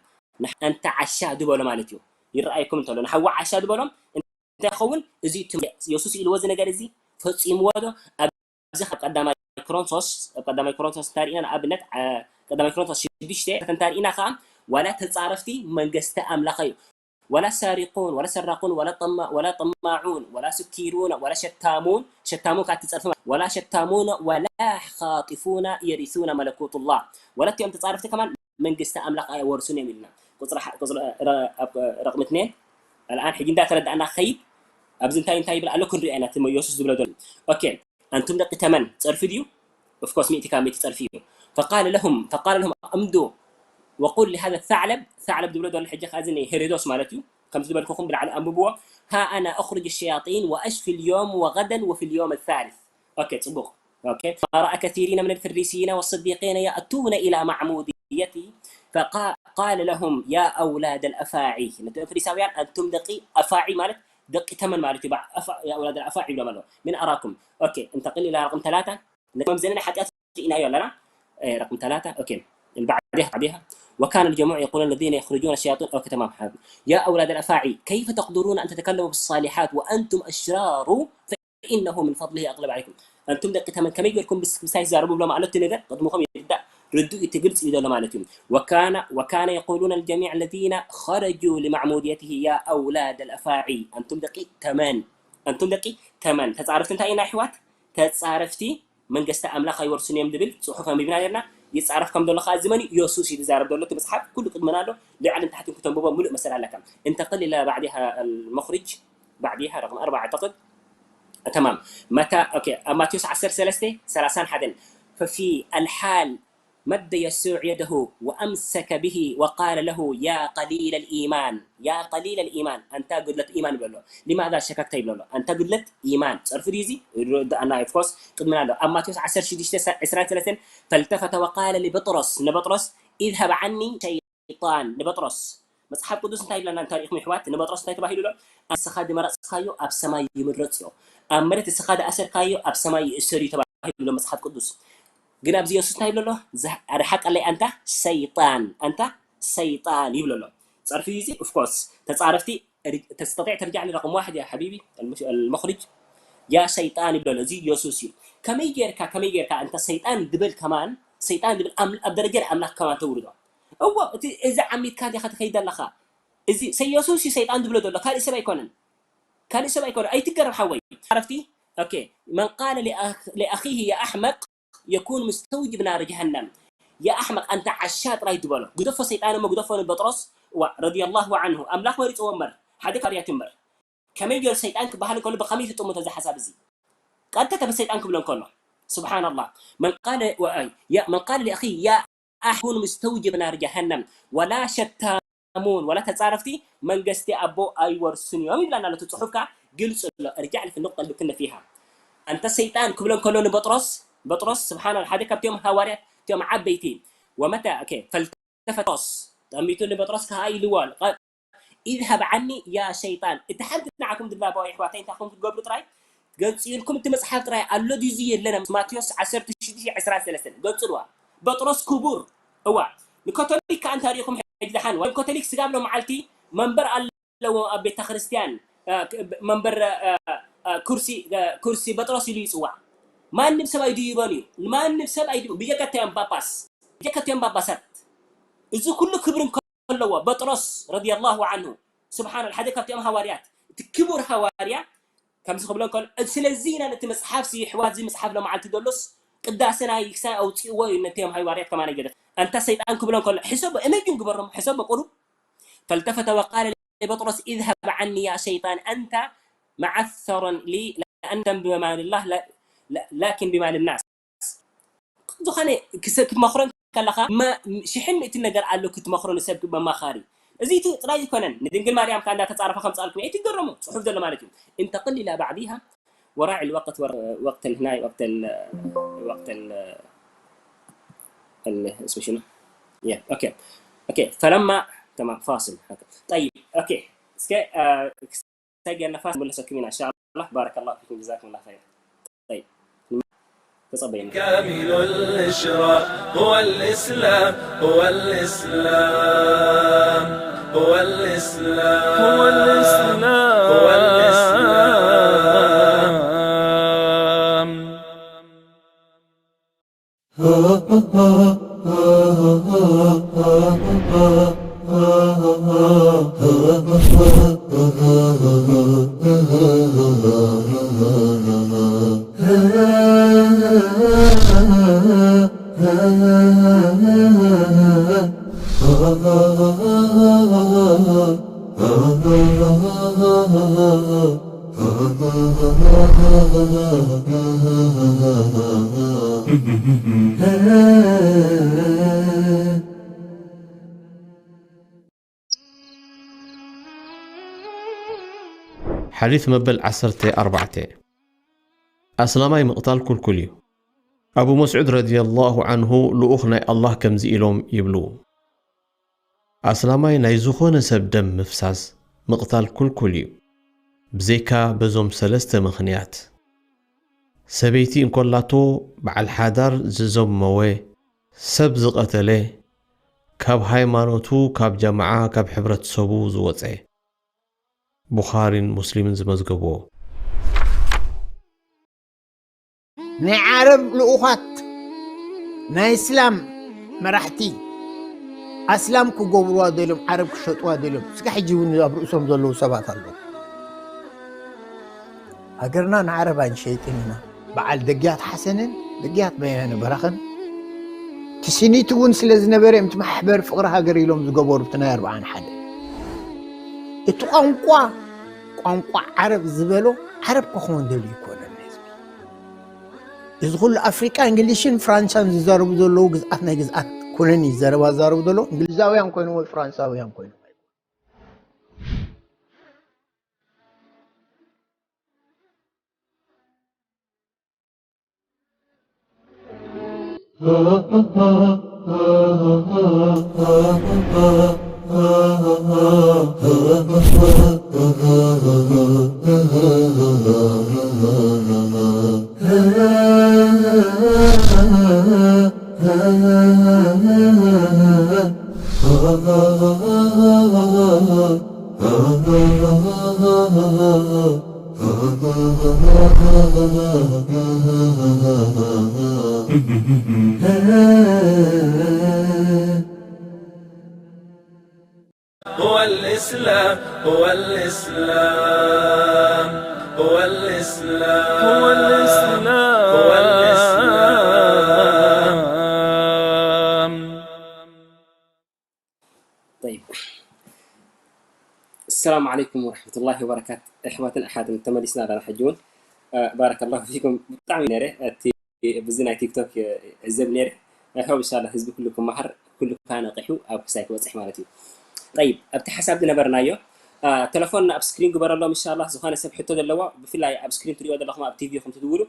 ኣንታ ዓሻ ዝበሎ ማለት እዩ። ይረኣየኩም እንተሎ ንሓዊ ዓሻ ዝበሎም እንታይ ይኸውን? እዚ የሱስ ኢልዎ እዚ ነገር እዚ ፈፂምዎ ዶ? ኣብዚ ካብ ቀዳማይ ኮሮንቶስ ኣብ ቀዳማይ ኮሮንቶስ እንታሪእና ንኣብነት ቀዳማይ ኮሮንቶስ ሽዱሽተ እንታሪእና ከዓ ዋላ ተፃረፍቲ መንግስቲ ኣምላኽ እዩ ولا سارقون ولا سراقون ولا طما ولا طماعون ولا سكيرون ولا شتامون شتامون كانت تصرف ولا شتامون ولا خاطفون يرثون ملكوت الله ولا تيوم تتصرف كمان መንግስቲ ኣምላኽ ኣይወርሱን እዮም ኢልና ረቕሚ ትኔን ኣልኣን ሕጂ እንዳተረዳእና ከይድ ኣብዚ እንታይ እንታይ ይብል ኣሎ ክንሪኦ ኢና እቲ የሱስ ዝብሎ ዘሎ ኦኬ ኣንቱም ደቂ ተመን ፀርፊ ድዩ ኦፍኮርስ ሚእቲ ካብ ሚእቲ ፀርፊ እዩ فقال لهم فقال لهم امدوا وقل لهذا الثعلب ثعلب ዝብሎ ዘሎ ሕጂ ከዚ ሄሮዶስ ማለት እዩ ከምዚ ዝበልኩኹም ብላዕሊ ኣንብብዎ ها أنا أخرج الشياطين وأشفي اليوم وغدا وفي اليوم الثالث ኦኬ ፅቡቕ ኦኬ فرأى كثيرين من الفريسيين والصديقين يأتون إلى معموديته فقال لهم يا أولاد الأفاعي ነቶም ፈሪሳውያን ኣንቱም ደቂ ኣፋዒ ማለት ደቂ ተመን ማለት እዩ يا أولاد الأفاعي ይብሎም ኣለዉ من أراكم ኦኬ انتقل إلى رقم ثلاثة ነቶም ዘነ ናይ ሓጢኣት ርኢናዮ ኣለና رقم ثلاثة ኦኬ بعدها بعدها وكان الجموع يقول الذين يخرجون الشياطين ኦኬ تمام يا أولاد الأفاعي كيف تقدرون أن تتكلموا بالصالحات وأنتم أشرار فإنه من فضله أغلب عليكم ኣንቱም ደቂ ተመን ከመይ ጌርኩም ምሳይ ትዛረቡ ብሎም ኣሎ እቲ ነገር ቅድምኹም ይርዳእ ርዱእ እቲ ግልፂ እዩ ዘሎ ማለት እዩ وكان وكان يقولون الجميع الذين خرجوا لمعموديته يا أولاد الأفاعي ኣንቱም ደቂ ተመን ኣንቱም ደቂ ተመን ተፃረፍቲ እንታይ ኢና ኣሕዋት ተፃረፍቲ መንግስቲ ኣምላኽ ኣይወርሱን እዮም ዝብል ፅሑፍ ኣንቢብና ነርና ይፃረፍ ከም ዘሎ ከዓ እዚ መን እዩ የሱስ እዩ ዝዛረብ ዘሎ እቲ መፅሓፍ ኩሉ ቅድመና ኣሎ ልዕልን ታሕትን ክተንብቦ ሙሉእ መሰል ኣለካ انتقل إلى بعدها المخرج بعدها رقم أربعة أعتقد تمام متى أوكي ኣብ ማቴዎስ ዓሰርተ ሰለስተ ሰላሳን ሓደን ففي الحال مد يسوع يده وأمسك به وقال له يا قليل الإيمان، يا قليل الإيمان، أنت قلة إيمان ይብሎ ኣሎ። لماذا شككت ይብሎ ኣሎ። أنت قلة إيمان ጸርፊ ድዩ እዚ? ይርድኣና፣ of course፣ ቅድምና ኣሎ። ኣብ ማቴዎስ ዓሰርተ ሽዱሽተ ዕስራን ሰለስተን فالتفت وقال لبطرس ንበጥሮስ اذهب عني شيطان ንበጥሮስ መጽሓፍ ቅዱስ እንታይ ይብለና እንተ ርኢኹም ይሕዋት? ንበጥሮስ እንታይ ተባሂሉ ኣሎ? ንስኻ ዝመረጽካዮ ኣብ ሰማይ ይምረጽ እዩ፣ ኣብ መሬት ንስኻ ዝኣሰርካዮ ኣብ ሰማይ ይእሰር እዩ ተባሂሉ ኣሎ መጽሓፍ ቅዱስ። ግን ኣብዚ የሱስ እንታይ ይብሎ ኣሎ? ኣርሓቀለይ ኣንታ ሰይጣን፣ ኣንታ ሰይጣን ይብሎ ኣሎ። ጸርፊ እዩ እዚ። Of course ተጻረፍቲ ተስተጢዕ ተርጃዕ ንረቅም ዋሕድ ያ ሓቢቢ المخرج ያ ሰይጣን ይብሎ ኣሎ። እዚ የሱስ እዩ። ከመይ ጌርካ ከመይ ጌርካ እንተ ሰይጣን ድብል ከማን ሰይጣን ድብል ኣብ ደረጃ ኣምላኽ ከማን ተውርዶ? እዎ እቲ እዚ ዓሚትካ ዲኻ ትኸይድ ኣለኻ? እዚ ሰ የሱስ እዩ ሰይጣን ዝብሎ ዘሎ ካልእ ሰብ ኣይኮነን። ካልእ ሰብ ኣይኮነን። ኣይትገረም ሓወይ። ዓረፍቲ ኦኬ من قال لأخيه يا أحمق يكون مستوجب نار جهنم. يا أحمق ኣንታ ዓሻ ጥራይ ዝበሎ ግደፎ ሰይጣን እሞ ግደፎ ንበጥሮስ ዋ ረዲየላሁ ዓንሁ ኣምላኽ መሪፅዎ እምበር ሓደ ካርያት እምበር ከመይ ገይሩ ሰይጣን ክበሃል እንከሎ ብኸመይ ትጥምቶ እዚ ሓሳብ እዚ ቀጥታ ተበ ሰይጣን ክብሎ እንከሎ ስብሓንላህ من قال من قال لأخيه يا أحمق يكون مستوجب نار جهنم ولا شتام ሙን ወላ ተጻረፍቲ መንግስቲ ኣቦ ኣይወርስን እዮም ይብለና ኣሎ እቲ ጽሑፍ ከኣ ግልጽ ኣሎ ارجع في النقطة اللي كنا فيها ኣንተ ሰይጣን ክብሎ እንከሎ ንበጥሮስ በጥሮስ ስብሓን ሓደ ካብቲኦም ሃዋርያት እቲኦም ዓበይቲ ومتى فالتفت ሮስ ጠሚቱ ንበጥሮስ ከኣ ኢልዎ اذهب عني يا شيطان እቲ ሓንቲ ንዓኩም ድላባዊ ኣሕዋተይ እንታይ ኹም ክትገብሩ ጥራይ ገንጽልኩም እቲ መጽሓፍ ጥራይ ኣሎ ድዩ የለን ኣብ ማቴዎስ ዓሰርተ ሽዱሽተ ዕስራን ሰለስተን ገንጽልዋ በጥሮስ ክቡር እዋ ንካቶሊክ ከኣ እንተ ሪኢኹም ሕጂ ደሓን ወይ ካቶሊክ ስጋብ ሎም መዓልቲ መንበር ኣለዎም ኣብ ቤተ ክርስቲያን መንበር ኩርሲ ኩርሲ በጥሮስ ኢሉ ይጽዋዕ ማንም ሰብ ኣይድይቦን እዩ ማንም ሰብ ኣይድይቦን ብጀካ እቶም ጳጳስ ብጀካ እቶም ጳጳሳት እዚ ኩሉ ክብሪ ኣለዎ በጥሮስ ረዲየላሁ ዓንሁ ስብሓን ሓደ ካብቲኦም ሃዋርያት እቲ ክቡር ሃዋርያ ከምዚ ክብሎ ከሎ ስለዚ ኢና ነቲ መጽሓፍ ሲ ይሕዋት እዚ መጽሓፍ ለመዓልቲ ዘሎስ ቅዳሰ ናይ ክሳይ ኣውፅእዎ እዩ ነቲኦም ሃዋርያት ከማን ይገደፍ ኣንታ ሰይጣን ክብሎ ከሎ ሕሰቦ እመጅን ግበሮም ሕሰቦ ቁሩብ فالتفت وقال لبطرس اذهب عني يا شيطان أنت معثر لي لأن بمال الله لكن بمال الناس ዝኾነ ክትመኽሮ ከለኻ ሽሕን ምእትን ነገር ኣሎ ክትመኽሮ ንሰብ መማኻሪ እዚ እቲ ጥራይ ይኮነን ንድንግል ማርያም ከ እንዳተፃረፈ ከምፃልኩም እየ ትገረሙ ፅሑፍ ዘሎ ማለት እዩ انتقل إلى بعضها وراعي الوقت وقت الهناي وقت ال وقت ال اسمه شنو؟ يا اوكي اوكي فلما تمام فاصل طيب اوكي እስከ ሰጊር ነፋስ መለሰኩም ኢና ኢንሻአላህ ባረከላሁ ፊኩም ጀዛኩም ላ ኸይር طيب ተጸበይና كامل الإشراق هو الإسلام هو الإسلام هو الإسلام هو الإسلام ሓዲት መበል ዓሰርተ ኣርባዕተ ኣስላማይ ምቕታል ኩልኩል እዩ። ኣቡ መስዑድ ረዲየላሁ ዓንሁ ልኡኽ ናይ ኣላህ ከምዚ ኢሎም ይብሉ፣ ኣስላማይ ናይ ዝኾነ ሰብ ደም ምፍሳስ፣ ምቕታል ኩልኩል እዩ፣ ብዘይካ በዞም ሰለስተ ምኽንያት፣ ሰበይቲ እንኮላቶ፣ በዓል ሓዳር ዝዘመወ፣ ሰብ ዝቐተለ፣ ካብ ሃይማኖቱ፣ ካብ ጀማዓ፣ ካብ ሕብረተሰቡ ዝወጸ። ቡኻሪን ሙስሊምን ዝመዝገብዎ። ናይ ዓረብ ልኡኻት ናይ እስላም መራሕቲ ኣስላም ክገብርዋ ደልዮም ዓረብ ክሸጥዋ ደልዮም እስካ ሕጂ እውን ኣብ ርእሶም ዘለዉ ሰባት ኣለዉ ሃገርና ንዓረብ ኣይንሸይጥን ኢና በዓል ደግያት ሓሰንን ደግያት በያነ በራኸን ትስኒት እውን ስለ ዝነበረ እዮም ማሕበር ፍቕሪ ሃገር ኢሎም ዝገበሩ እቲ ናይ ኣርብዓን ሓደ እቲ ቋንቋ ቋንቋ ዓረብ ዝበሎ ዓረብ ክኸውን ደልዩ ይኮነን ህዝቢ እዚ ኩሉ ኣፍሪቃ እንግሊሽን ፍራንሳን ዝዛረቡ ዘለዉ ግዝኣት ናይ ግዝኣት ኮሎኒ ዘረባ ዝዛረቡ ዘለዉ እንግሊዛውያን ኮይኖም ወይ ፍራንሳውያን ኮይኖም። هو الإسلام، هو الإسلام، هو الإسلام، هو الإسلام، هو الإسلام. طيب. السلام عليكم ورحمة الله وبركاته. أحواتنا أحاتنا تملسنا على حجون. آه، بارك الله فيكم. ብጣዕሚ ነረ እቲ ብዚ ናይ ቲክቶክ እዘብ ነረ። ኣይሆብ ኢንሻላህ ህዝቢ ኩሉ ክመሃር፣ ኩሉ ካነቂሑ ኣብ ክሳይ ክበፅሕ ማለት እዩ። ጠይብ፣ ኣብቲ ሓሳብ ዝነበርናዮ፣ አ፣ ተለፎን ኣብ ስክሪን ግበረሎም ኢንሻላህ። ዝኾነ ሰብ ሕቶ ዘለዎ፣ ብፍላይ ኣብ ስክሪን ትሪኦ ዘለኹም ኣብ ቲቪ ኹም ትድውሉ፣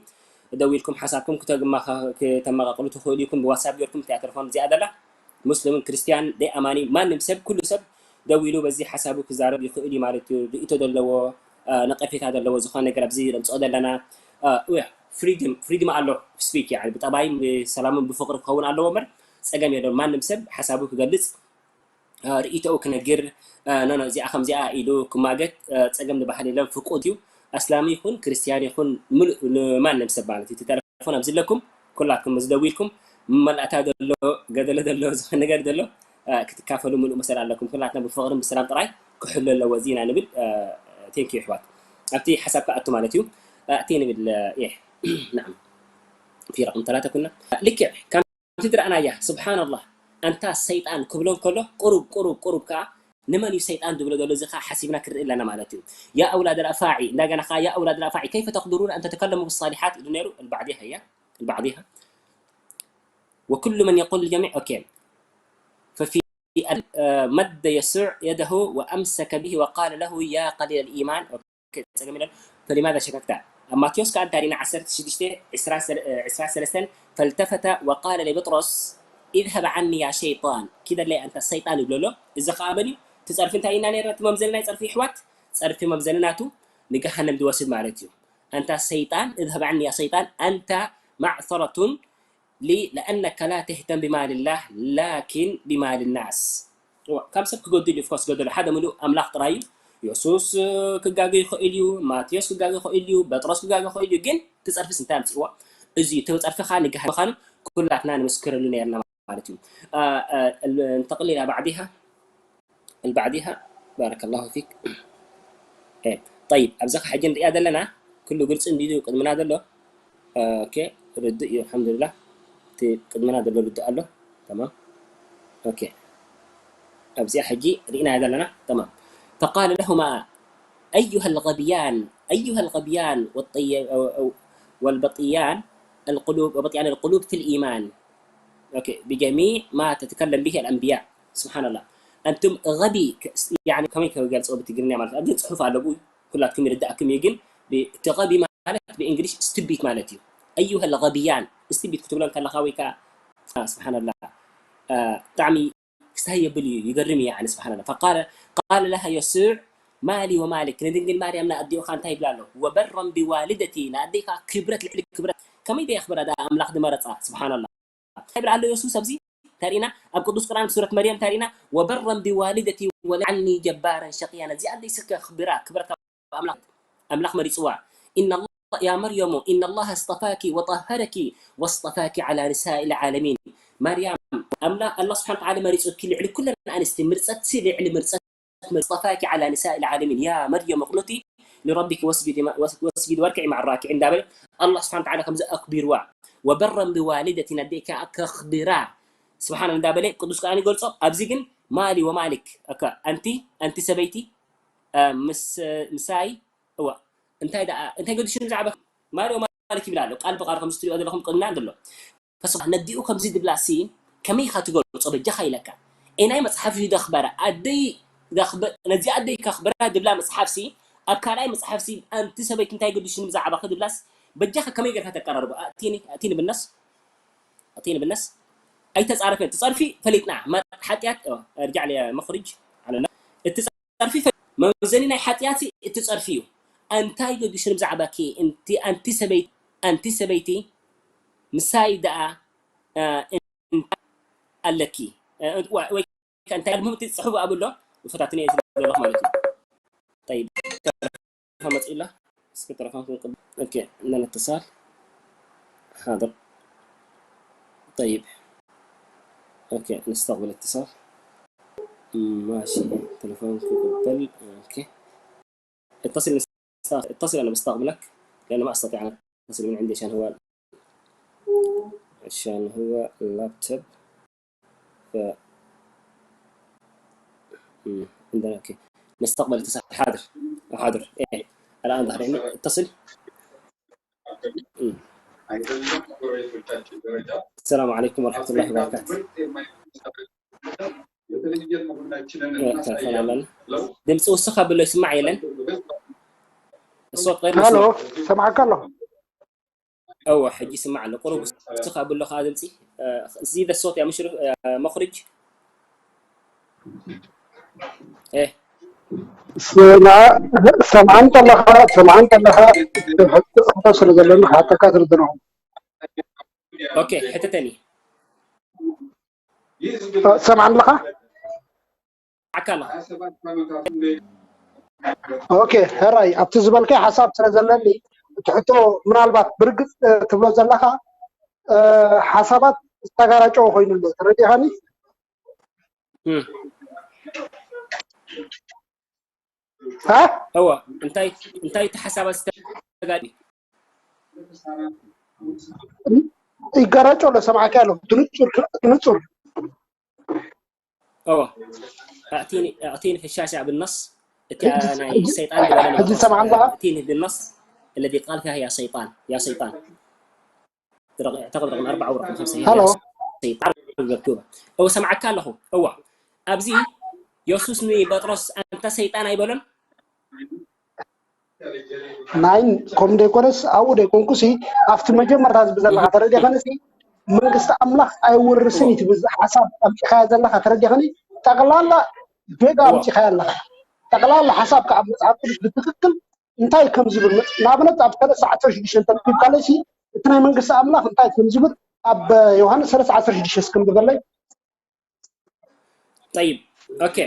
ደዊልኩም ሓሳብኩም ክተግማ-፣ ክተመቃቅሉ ትኽእሉ ኢኹም። ብዋትሳፕ ገይርኩም እቲኣ ተለፎን እዚኣ ዘላ ሙስሊምን ክርስትያን ደይ ኣማኒ ማንም ሰብ ኩሉ ሰብ ደዊሉ በዚ ሓሳቡ ክዛረብ ይኽእል እዩ ማለት እዩ። ርእይቶ ዘለዎ፣ አ፣ ነቀፌታ ዘለዎ ዝኾነ ነገር ኣብዚ ነምፅኦ ዘለና፣ አ፣ ፍሪድም ፍሪድም ኣሎ ስፒክ ብጠባይን ብሰላምን ብፍቅሪ ክኸውን ኣለዎ እምበር ፀገም የለን። ማንም ሰብ ሓሳቡ ክገልፅ፣ አ፣ ርእይቶኡ ክነግር፣ አ፣ ኖ ኖ እዚኣ ከምዚኣ ኢሉ ክማገት፣ አ፣ ፀገም ዝበሃል የለን። ፍቁድ እዩ። ኣስላሚ ይኹን ክርስትያን ይኹን ምሉእ ንማንም ሰብ ማለት እዩ። እቲ ተለፎን ኣብዚ ኣለኩም። ኩላትኩም ምስ ደዊልኩም መላእታ ዘሎ ገደለ ዘሎ ዝኾነ ነገር ዘሎ፣ አ፣ ክትካፈሉ ምሉእ መሰል ኣለኩም። ኩላትና ብፍቕርን ብሰላም ጥራይ ክሕሎ ኣለዎ እዚ ኢና ንብል። አ፣ ቴንክ ዩ ኣሕዋት። ኣብቲ ሓሳብ ክኣቱ ማለት እዩ። አ፣ እቲ ንብል፣ አ፣ ይሕ፣ ናዓም። ፊ ረቕም ተላተ ኩና። ልክዕ ከም እቲ ዝረኣናያ፣ ስብሓንላህ፣ ኣንታ ሰይጣን ክብሎ እንከሎ፣ ቁሩብ፣ ቁሩብ፣ ቁሩብ ከኣ ንመን እዩ ሰይጣን ዝብሎ ዘሎ፣ እዚ ከኣ ሓሲብና ክንርኢ ኣለና ማለት እዩ። ያ ኣውላድ ኣልኣፋዒ፣ እንደገና ከኣ ያ ኣውላድ ኣልኣፋዒ፣ ከይፈ ተቕድሩን ኣን ተተከለሙ ብሳሊሓት ኢሉ ነይሩ፣ البعضها هي، البعضها. وكل من يقول للجميع، أوكي. ففي ال-، آه، مد يسوع يده وأمسك به وقال له: يا قليل الإيمان. ኦኬ፣ ጸገም የለን። ፈሊማዛ ሸከክታ። ኣብ ማቴዎስ ከኣ እንተ ሪእና ዓሰርተ ሽዱሽተ፣ ዕስራ፣ ዕስራ ሰለስተን፣ ፈልተፈተ ወቃለ ለብጥሮስ፣ ኢዝሀብ ዓኒ ያ ሸይጣን። ኪደለይ ኣንታ ሰይጣን ይብሎ ኣሎ። እዚ ከኣ መን እዩ? እቲ ጸርፊ እንታይ ኢልና ነርና? እቲ መምዘኒ ናይ ጸርፊ ይሕዋት፣ ጸርፊ መምዘኒ ናቱ ንገሃነም ዝወስድ ማለት እዩ። ኣንታ ሰይጣን፣ እዝሀብ ዓኒ ያ ሸይጣን፣ ኣንታ ማዕሰረቱን ሊ-፣ ለኣነከ ላ ተህተም ብማልላህ ላኪን ብማል ናስ። እዋ፣ ካብ ሰብ ክገድል እዩ፣ ኦፍኮርስ ገደሉ። ሓደ ምሉእ ኣምላኽ ጥራይ እዩ። የሱስ፣ እ፣ ክጋገ ይኽእል እዩ፣ ማቴዎስ ክጋገ ይኽእል እዩ፣ በጥሮስ ክጋገ ይኽእል እዩ፣ ግን እቲ ጸርፊስ እንታይ ኣምጽእዎ? እዚ እቲ ጸርፊ ኸኣ ንገሃነም ምዃኑ ኩላትና ንምስክረሉ ነርና ማለት እዩ። እ፣ እ፣ ال-، እንተቕሊል ባዕዲሃ፣ البعديها، بارك الله فيك. إيه. طيب، ኣብዚ ኸ ሕጂ ንሪኣ ዘለና ኩሉ ግልፂ እንድዩ ቅድምና ዘሎ። ኦኬ፣ ርዱእ እዩ፣ ኣልሓምዱሊላህ። እቲ ቅድምና ዘሎ ርዱእ ኣሎ። ተማም። ኦኬ። ኣብዚኣ ሕጂ ርኢናያ ዘለና። ተማም። فقال لهما: أيها الغبيان، أيها الغبيان والطي-، أو، أو، والبطيان القلوب، وبطيان القلوب في الإيمان. ኦኬ، بجميع ما تتكلم به الأنبياء. سبحان الله. أنتم غبي، ك-، يعني ከመይ ክገልጾ ብትግርኛ ማለት ኣብ ጽሑፍ ኣለቡ ኩላትኩም ይርዳእኩም እዩ፣ ግን ብ-፣ እቲ غبي ማለት ብእንግሊሽ ስቱፒድ ማለት እዩ። أيها الغبيان، ስቱፒድ ክትብሎ እንከለኻ ወይ ከኣ፣ አ፣ ስብሓንላህ፣ አ፣ ብጣዕሚ ክስታይ የብል እዩ፣ ይገርም እዩ፣ يعني سبحان الله. فقال، قال لها يسوع: ما لي ومالك، ንድንግል ማርያም ንኣዲኡ ኸኣ እንታይ ይብላ ኣሎ? وبرا بوالدتي، ንኣደይ ከኣ ክብረት ልዕሊ ክብረት። ከመይ ደየኽብራ ደኣ ኣምላኽ ዝመረጻ? ስብሓንላህ። እንታይ ይብል ኣሎ የሱስ ኣብዚ? ተሪእና ኣብ ቅዱስ ቁርኣን ሱረት መርየም ተሪእና وبرا بوالدتي ولم يجعلني جبارا شقيا። እዚ ኣደይ ስከ ክብራ፣ ክብረት ኣምላኽ፣ ኣምላኽ መሪጽዋ። إن الله، يا مريم، إن الله اصطفاك وطهرك واصطفاك على نساء العالمين. ማርያም፣ ኣምላኽ፣ ኣላህ ስብሓን ወተዓላ መሪጹኪ ልዕሊ ኩለን ኣንስቲ፣ ምርጸትሲ ልዕሊ ምርጸት፣ اصطفاك على نساء العالمين. يا مريم اقنتي لربك واسجدي، واسجدي واركعي مع الراكعين እንዳበለ ኣላህ ስብሓን ወተዓላ ከምዚ ኣክቢርዋ። وبرا بوالدتي፣ ነደይ ከኣ ከኽብራ። ስብሓን እንዳበለ ቅዱስ ቁርኣን ይገልጾ። ኣብዚ ግን ማሊ ወማሊክ፣ እካ፣ ኣንቲ፣ ኣንቲ ሰበይቲ፣ እ፣ ምስ፣ ምሳይ፣ እዋ፣ እንታይ ደኣ፣ እንታይ ገዲሹ ብዛዕባ ማሊ ወማሊክ? ማለት ይብል ኣሎ። ቃል ብቃል ከምዚ ትሪኦ ዘለኹም ቅድምና ኣሎ። ከስኻ ነዲኡ ከምዚ ድብላ ሲ ከመይ ኢኻ ትገልጾ በጃኻ ኢለካ። ኤናይ መጽሓፍ እዩ ደኽበረ። ኣደይ ደኽበ-፣ ነዚ ኣደይ ከኽብራ ድብላ መጽሓፍ ሲ ኣብ ካልኣይ መጽሓፍ ሲ ኣንቲ ሰበይቲ እንታይ ገዲሽኒ ብዛዕባኺ ድብላስ በጃኻ ከመይ ጌርካ ተቀራርቦ? ኣእቲኒ፣ ኣእቲኒ ብነስ፣ ኣእቲኒ ብነስ። ኣይተጻረፈን። ትጸርፊ ፈሊጥና። መ-፣ ሓጢኣት፣ ኦ፣ እርጃዕ ለመኽርጅ ኣለና። እቲ ጸርፊ ፈ-፣ መመዘኒ ናይ ሓጢኣት እቲ ጸርፊ እዩ። ኣንታይ ገዲሽኒ ብዛዕባኪ እንቲ፣ ኣንቲ ሰበይቲ፣ ኣንቲ ሰበይቲ ምሳይ ደኣ፣ እ፣ እንታይ ኣለኪ? እ፣ ወ-፣ ወይ እንታይ፣ ኣልሙም እቲ ጽሑፍ ኣብኡ ኣሎ፣ ይፈታትኒ እየ ዝብል ዘለኹ ማለት እዩ። ጠይብ፣ ተረፋ መጽኡ ኣሎ። እስኪ ተረፋ ክንቅበል። ኦኬ፣ عندنا اتصال. حاضر. طيب. ኦኬ፣ نستقبل اتصال. ماشي، تلفون تقبل. ኦኬ. اتصل نست-، اتصل، أنا بستقبلك، لأنه ما أستطيع أن أتصل من عندي عشان هو، عشان هو اللابتوب. ف-، مم، عندنا، أوكي. نستقبل اتصال. حاضر. حاضر. إيه. الآن ظهر عندي. اتصل. مم. السلام عليكم ورحمة الله وبركاته. እ፣ ተለፎን ኣለና። ድምፂ ውስኽ ኣብሎ ይስማዕ የለን። الصوت غير مسموع. هلو، سمعك الله. እወ፣ ሕጂ ይስማዕ ኣሎ። ቁሩብ ውስኽ ኣብሎ ከዓ ድምፂ። እ፣ زيد الصوت يا مشرف، እ፣ مخرج. እ። ስማ-፣ ሰምዓን ከለኻ፣ ሰምዓን ከለኻ፣ ሕቶ ስለ ዘለኒ፣ ሓተካ ስለ ዘለኹ። ኦኬ፣ ሕተተኒ። እ፣ ሰምዓን ኣለኻ? ኣካ ኣለኻ። ኦኬ፣ ሕራይ፣ ኣብቲ ዝበልካይ ሓሳብ ስለ ዘለኒ፣ እቲ ሕቶ ምናልባት ብርግጽ፣ እ፣ ትብሎ ዘለኻ፣ እ፣ ሓሳባት ዝተጋራጨወ ኮይኑ ኣሎ። ተረዲኻኒ? እም። ሃ? እወ፣ እንታይ፣ እንታይ እቲ ሓሳባት ዝተጋጭ? ይጋራጮ ኣሎ፣ ሰማዕካ ኣሎ። ትንጹር፣ ትንጹር። እወ። أعطيني، أعطيني فشاشة بالنص. እቲ ሕጂ፣ ናይ ሕጂ፣ ሰይጣን ዝበለ ሕጂ ሰማዕ ኣለኻ? أعطيني بالنص الذي قال فيها يا شيطان، يا شيطان. رق-، أعتقد رقم أربعة أو رقم خمسة هي هلو. يا شيطان مكتوبة. እወ፣ ሰማዕካ ኣለኹ። እወ። ኣብዚ የሱስ ንጴጥሮስ ኣንታ ሰይጣን ኣይበሎን? ናይን፣ ከምኡ ደይኮነስ ኣብኡ ደይኮንኩሲ ኣብቲ መጀመርታ ዝብል ዘለኻ ተረዲኸንሲ መንግስቲ ኣምላኽ ኣይወርስን እዩ ትብል ሓሳብ ኣምጺኻዮ ዘለኻ ተረዲኸኒ። ጠቕላላ ጌጋ እወ። ኣምጺኻዮ ኣለኻ። ጠቕላላ ሓሳብ ከኣ መጽሓፍ ቅዱስ ብትኽክል እንታይ ከም ዝብል መጽ-፣ ንኣብነት ኣብ ሰለስተ ዓሰርተ ሽዱሽተ እንተንቢብካለይሲ እቲ ናይ መንግስቲ ኣምላኽ እንታይ ከም ዝብል ኣብ ዮሃንስ ሰለስተ ዓሰርተ ሽዱሽተ እስከ እንብበለይ። طيب، أوكي.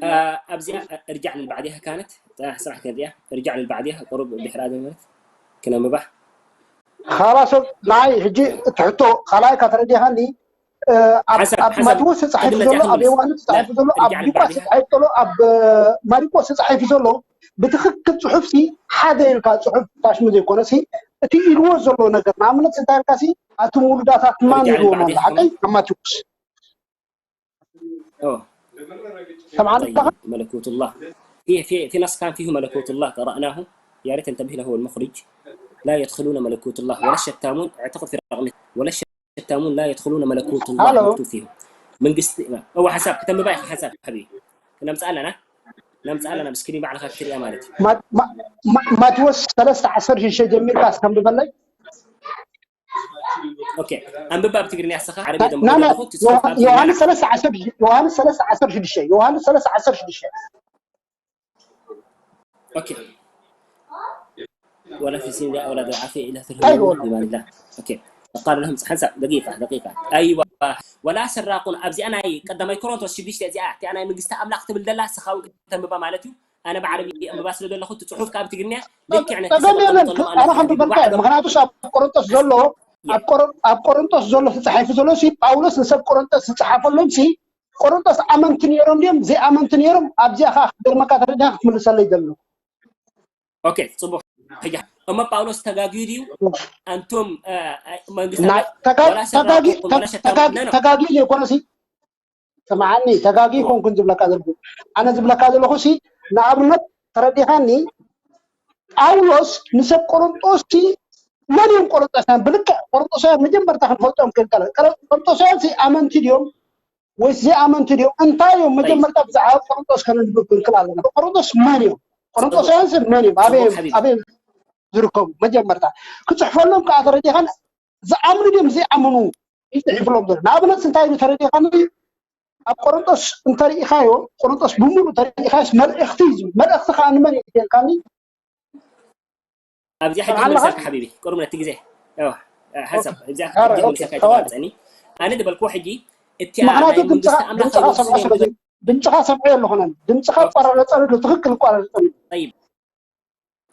آه، أبزي أرجع للبعديها كانت. آه، صراحة كذا. ارجع للبعديها، قرب بحر آدم. كنا مباح. خلاص، ናይ ሕጂ እቲ ሕቶ ካልኣይ ካተረዲኻኒ፣ እ፣ ኣብ፣ ሓሳብ፣ ኣብ ሓሳብ ማቴዎስ ተጻሒፉ ቅድም ዘሎ፣ መጽኣ ኣብ ዮሃንስ ተጻሒፉ ዘሎ፣ ኣብ ርጃዕ ሉቃስ ልባዕድያ። ተጻሒፉ ዘሎ፣ ኣብ ማሪቆስ ተጻሒፉ ዘሎ፣ ብትኽክል ጽሑፍሲ ሓደ ኢልካ ጽሑፍ ታሽሙ ዘይኮነሲ፣ እቲ ኢልዎ ዘሎ ነገር፣ ንኣብነት እንታይ ኢልካሲ፣ ኣቱም ውሉዳት ኣትማን ርጃዕ ኢልዎም ኣሎ፣ ልባዕድያ ሓቀይ? ከማን። ኣብ ማቴዎስ። أوه. طبعًا طيب، ملكوت الله. في، في، في نص كان فيه ملكوت الله، قرأناه. يا ريت انتبه له هو المخرج. لا يدخلون ملكوت الله، ولا الشتامون، اعتقد في رقم، ولا الشتامون لا يدخلون ملكوت الله، هلو. مكتوب فيهم. من قست-، هو حساب، كتب بقى حساب، حبيبي. كنا مسألنا، كنا مسألنا، بس كني بعد خاطر يا مالك. ማ-፣ ማ-፣ ማ-، ማቴዎስ ሰለስተ ዓሰርተ ሽዱሽተ ጀሚርካ እስከ ኣንብበለይ። ኦኬ፣ ኣንብባ ብትግርኛ እስኻ፣ ዓረብያ ና-፣ ደንብሮ ና-፣ ኣለኹ፣ እቲ ጽሑፍ ዮሃ-፣ ኣብቲ ዮሃንስ ዜና። ሰለስተ ዓሰርተ ሽዱሽተ፣ ዮሃንስ ሰለስተ ዓሰርተ ሽዱሽተ፣ ዮሃንስ ሰለስተ ዓሰርተ ሽዱሽተ። ኦኬ። ولا في سن ولا ضعف إلا في እንታይ الهموم ይብሉ? بإيمان الله. ኦኬ። قال لهم، ሓንሳብ፣ ደቂቃ፣ ደቂቃ። ኣይዋ፣ ولا سراقون፣ ኣብዚኣ ናይ ቀዳማይ ኮሮንቶስ ሽዱሽተ እዚኣ፣ እቲኣ ናይ መንግስቲ ኣምላኽ ትብል ዘላ፣ እስኻ እውን ተንብባ ማለት እዩ። ኣነ ብዓረቢ ኣንብባ ስለ ዘለኹ፣ እቲ ጽሑፍ ካብ ትግርኛ ልክዕ ነቲ ጸገም ሰብ የለን። ኣቐምጠሉ ማለት ኣነ እዩ። ሓንቲ በልካ እየ። ምኽንያቱ ኣብ ቆሮንቶስ ዘሎ፣ ያ። ኣብ ቆሮ-፣ ኣብ ቆሮንቶስ ዘሎ ተጻሒፉ ዘሎ ሲ፣ ጳውሎስ ንሰብ ቆሮንቶስ ዝጸሓፈሎም ሲ፣ ቆሮንቶስ ኣመንቲ ነይሮም ድዮም ዘይኣመንቲ ነይሮም? ኣብዚኣ ኸኣ ክገርመካ ተረዲኻ ክትምልሰለይ ዘሎ። ኦኬ፣ ጽቡቕ። ሕጂ እሞ ጳውሎስ ተጋግዩ ድዩ? ኣንቱም፣ እ፣ እ፣ መንግስቲ ናይ ኣምላኽ፣ ተጋ-፣ ወላ ተጋጊ-፣ ሰራቁኩም፣ ወላ ሸታም-፣ ተጋጊ-፣ ኖ፣ ኖ። ተጋጊ ዘይኮነ ሲ፣ ስምዓኒ፣ ተጋጊ ኦ። ኮንኩን ዝብለካ ዘለኹ። ኣነ ዝብለካ ዘለኹ ሲ፣ ንኣብነት ተረዲኻኒ፣ ጳውሎስ ንሰብ ቆሮንጦስ ሲ መን እዮም ቆሮንጦሳውያን? ብልክዕ ቆሮንጦሳውያን መጀመርታ ክንፈልጦም ክንከል፣ ቆሮንጦሳውያን ሲ ኣመንቲ ድዮም ወይስ ዘይኣመንቲ ድዮም? እንታይ እዮም? መጀመርታ ብዛዕባ ቆሮንጦስ ከነንብብ ክንክል ኣለና። ቆሮንጦስ መን እዮም? ቆሮንጦሳውያን ሲ መን እዮም? ኣበይ እዮም ዝርከቡ? መጀመርታ ክፅሕፈሎም ከዓ ተረዲኻን ዝኣምኑ ድዮም ዘይኣምኑ ይፅሕፍሎም ዘሎ። ንኣብነት እንታይ እዩ ተረዲኻኒ? ኣብ ቆሮንጦስ እንተሪኢኻዮ፣ ቆሮንጦስ ብምሉእ ተሪኢኻዮስ መልእኽቲ እዩ ዝብል። መልእኽቲ ከዓ ንመን እዩ ኢልካኒ? ኣብዚኣ ሕጂ ክመልሰልካ ሓቢቢ፣ ቁሩብ ነቲ ግዜ ሓንሳብ ኣብዚኣ ሕጂ ክመልሰልካ ይተዋፀኒ። ኣነ ዝበልክዎ ሕጂ እቲኣ ናይ መንግስቲ ኣምላኽ ድምፅኻ ሰምዖ ኣለኹ። ድምፅኻ ኣቋራረፀ ኣሎ፣ ትኽክል ኣቋራረፀ ኣሎ።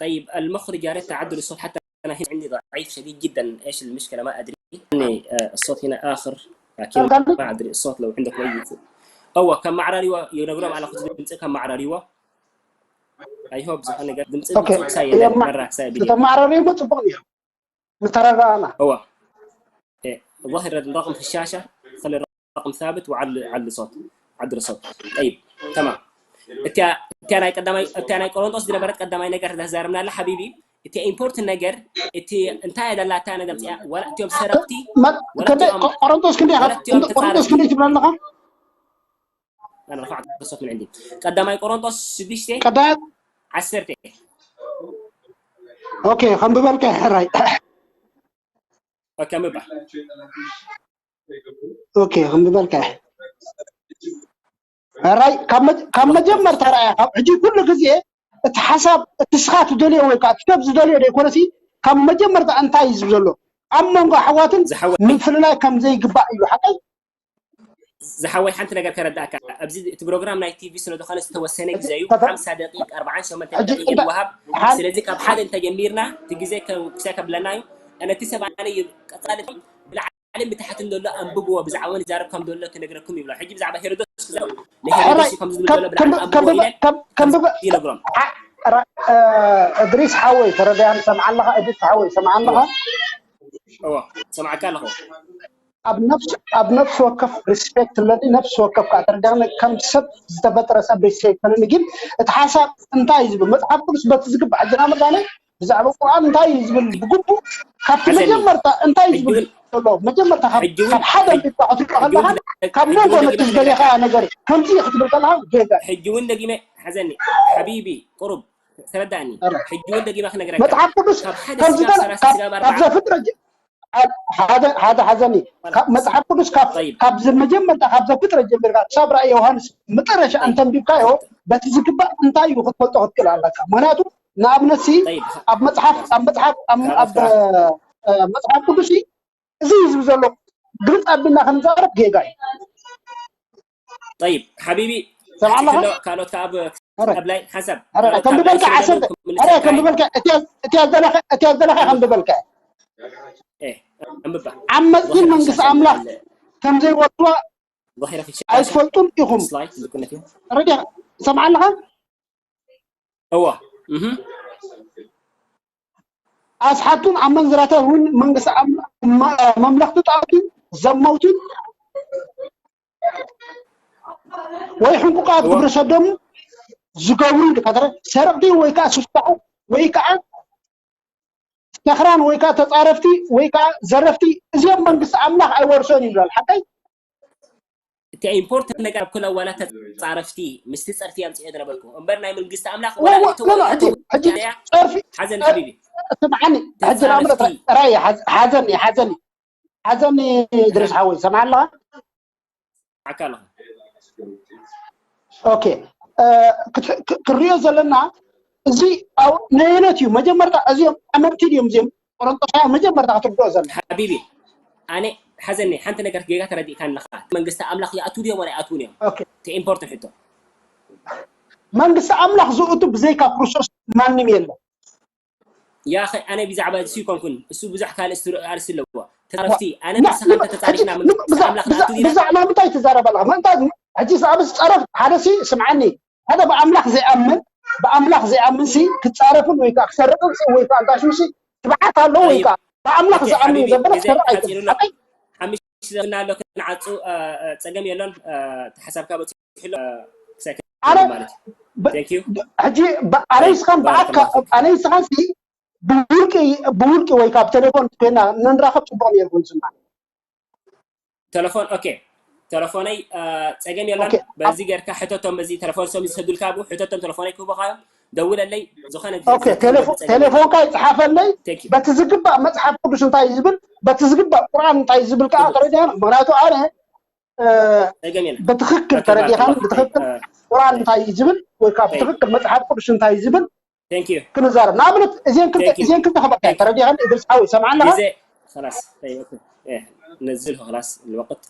طيب المخرج يا ريت تعدل الصوت حتى انا هنا عندي ضعيف شديد جدا. ايش المشكله؟ ما ادري اني الصوت هنا اخر لكن ما ادري الصوت لو عندك كويس. اوا كم معراريوا ينقلوا على خصوص ድምፂ ከም ማዕራሪዎ I hope ዝኾነ ነገር ድምፂ ምፅእ ክሳይ የለን መራ ክሳይ ቢል ተማዕራሪሞ ፅቡቅ እዩ። ምተረዳእና እዋ ظاهر الرقم في الشاشه خلي الرقم ثابت وعلي علي صوت عدل صوت. طيب تمام. እቲያ እቲያ ናይ ቀዳማይ እቲያ ናይ ቆሮንቶስ ዝነበረት ቀዳማይ ነገር ተዛርብና ኣላ ሓቢቢ። እቲ ኢምፖርትን ነገር እቲ እንታይ ደላ እታ ነገር እቲያ ወላ እቲኦም ሰረቅቲ ቆሮንቶስ ክንደይ ቆሮንቶስ ክንደይ ትብላ ኣለኻ? أنا رفعت الصوت من عندي. ቀዳማይ ቆሮንቶስ ሽዱሽተ ቀዳማይ ዓሰርተ ኦኬ ከንብበልካ ሕራይ ኦኬ ምባ ኦኬ ከንብበልካ ሕራይ ካብ መጀመርታ ርኣያ ካብ ሕጂ ኩሉ ግዜ እቲ ሓሳብ እቲ ስኻ ትደልዮ ወይ ከዓ እቲ ሰብ ዝደልዮ ዘይኮነሲ ካብ መጀመርታ እንታይ እዩ ዝብል ዘሎ ኣብ መንጎ ኣሕዋትን ምፍልላይ ከም ዘይግባእ እዩ ሓቀይ ዝሓወይ ሓንቲ ነገር ከረዳእካ ኣብዚ እቲ ፕሮግራም ናይ ቲቪ ስለ ዝኾነ ዝተወሰነ ግዜ እዩ ሓምሳ ደቂቅ ኣርባዓን ሸሞንተ ደቂቅ ይወሃብ ስለዚ ካብ ሓደ እንተጀሚርና እቲ ግዜ ክሳይ ከብለና እዩ ነቲ ሰብ ኣነ ቀፃሊ ብላዕልን ብታሕትን ዘሎ ኣንብብዎ ብዛዕባ ንዛረብ ከም ዘሎ ክነግረኩም ይብሎ ሕጂ ብዛዕባ ሄሮዶስ ክዛረብ ንሄሮዶስ ከም ዝብል ዘሎ ብላዕሊ ኣንብብዎ ኢለን ይነግሮም እድሪስ ሓወይ ተረዳያን ሰምዓ ኣለኻ እድሪስ ሓወይ ሰምዓ ኣለኻ ሰምዓካ ኣለኹ ኣብ ነፍሲ ኣብ ነፍሲ ወከፍ ሪስፔክት ኣለኒ ነፍሲ ወከፍ ከዓ ተረዳኒ ከም ሰብ ዝተፈጠረ ሰብ ሪስፔክት ኣለኒ ግን እቲ ሓሳብ እንታይ እዩ ዝብል መፅሓፍ ቅዱስ በቲ ዝግባእ ሕጂ ናመዳነ ብዛዕባ ቁርኣን እንታይ እዩ ዝብል ብግቡእ ካብቲ መጀመርታ እንታይ እዩ ዝብል ዘሎ መጀመርታ ካብ ሓደ ቢባ ክትሪኦ ከለካ ካብ መንጎ ነቲ ዝደለኻያ ነገር ከምዚ እዩ ክትብል ከለካ ጌጋ ሕጂ እውን ደጊመ ሓዘኒ ሓቢቢ ቁሩብ ተረዳእኒ ሕጂ እውን ደጊመ ክነግረካ መፅሓፍ ቅዱስ ካብ ሓደ ስጋብ ሰላሳ ስጋብ ኣርባዓ ሓደ ሓደ ሓዘኒ መፅሓፍ ቅዱስ ካብዚ መጀመርታ ካብ ዘፍጥረት ጀሚርካ ክሳብ ራእይ ዮሃንስ መጠረሻ እንተንቢብካዮ በቲ ዝግባእ እንታይ እዩ ክትፈልጦ ክትክእል ኣለካ ምክንያቱ ንኣብነት ሲ ኣብ መፅሓፍ ኣብ መፅሓፍ ኣብ መፅሓፍ ቅዱስ እዚ ህዝቢ ዘሎ ግልፅ ኣቢልና ክንዛረብ ጌጋ እዩ طيب ሓቢቢ ካልኦት ኣብ ብላይ ሓንሳብ ከምብበልካ ዓሰርተ ከምብበልካ እቲያ ዘለካ ከምብበልካ ዓመፅቲ መንግስቲ ኣምላኽ ከምዘይወድዋ ኣይትፈልጡን ኢኹም ረዲያ ሰምዓ ኣለኻ እዋ ኣስሓቱን ኣመንዝራታት እውን መንግስቲ መምለኽቲ ጣዖትን ዘመውትን ወይ ሕንቁቃት ግብረ ሰዶም ዝገብሩ ሰረቅቲ ወይ ከዓ ስሱዓት ወይ ከዓ ሰኽራን ወይ ከዓ ተፃረፍቲ ወይ ከዓ ዘረፍቲ እዚኦም መንግስቲ ኣምላኽ ኣይወርሶን ይብላል ሓቀይ እቲ ኢምፖርት ነገር ኣብ ኩላ ዋላ ተፃረፍቲ ምስቲ ፀርፊ ኣምፅኦ ዝነበርኩ እምበር ናይ መንግስቲ ኣምላኽ ጸርፊ ሓዘን ሓቢቢ ስምዓኒ ሕጂ ንኣብነት ራይ ሓዘኒ ሓዘኒ ሓዘኒ ድረስ ሓወይ ሰምዓ ኣለኻ ዓካ ኣለኻ ኦኬ ክንሪኦ ዘለና እዚ ነየነት እዩ መጀመርታ እዚኦም ኣመንቲ ድዮም እዚኦም ቆሮንጦሳውያን መጀመርታ ክትርድኦ ዘሎ ሓቢቢ ኣነ ሓዘኒ ሓንቲ ነገር ጌጋ ተረዲእካ ኣለኻ መንግስቲ ኣምላኽ ይኣቱ ድዮም ወላ ይኣትውን እዮም እቲ ኢምፖርት ሕቶ መንግስቲ ኣምላኽ ዝእቱ ብዘይካ ክርስቶስ ማንም የለን ያ ኣነ ብዛዕባ እሱ ይኮንኩን እሱ ብዙሕ ካልእ ኣርሲ ኣለዎ ተረፍቲ ኣነ ንስኻ ተጻሪፍና መንግስቲ ኣምላኽ ንኣቱ ዲና ብዛዕባ ምንታይ ትዛረብ ኣለኻ ምንታይ ሕጂ ሰኣብ ዝጸረፍ ሓደ ሲ ስምዓኒ ሓደ ብኣምላኽ ዘይኣምን ብኣምላኽ ዘይኣምን ሲ ክጻረፍን ወይ ከዓ ክሰርቅን ሲ ወይ ከዓ ጋሽም ሲ ትብዓት ኣለዎ ወይ ከዓ ብኣምላኽ ዝኣምን ዘበለ ክሰርቅ ኣይትብል ሓቀይ ሓምሽ ዘብና ኣሎ ክንዓፁ ፀገም የሎን ሓሳብካ በፂሑ ኣሎ ክሳይ ኣነ ማለት እዩ Thank you ሕጂ ኣነ ንስኻን ብኣካ ኣነ ንስኻን ሲ ብውልቂ ብውልቂ ወይ ካብ ቴሌፎን ኮይና ንራኸብ ጽቡቕ ነይሩ ኮይኑ ዝስማዕ። ቴሌፎን ኦኬ፣ ቴሌፎነይ ጸገም የለን። በዚ ጌርካ ሕተቶም፣ በዚ ቴሌፎን ሰም ዝሰዱልካ ብኡ ሕተቶም፣ ቴሌፎነይ ክህቦኻ እዮም። ደውለለይ፣ ዝኾነ ቴሌፎንካ ይፅሓፈለይ። በቲ ዝግባእ መፅሓፍ ቅዱስ እንታይ ዝብል፣ በቲ ዝግባእ ቁርኣን እንታይ ዝብል ከዓ ተረዲኻ። ምክንያቱ ኣነ ብትክክል ተረዲኻን ብትክክል ቁርኣን እንታይ ዝብል ወይ ከዓ ብትክክል መፅሓፍ ቅዱስ እንታይ ዝብል ክንዛረብ። ንኣብነት እዚን ክልተ እዚን ክልተ ክበካ ተረዲኻን እድርስ ሓወይ ሰምዓና ነዝል ኸላስ ልወቅት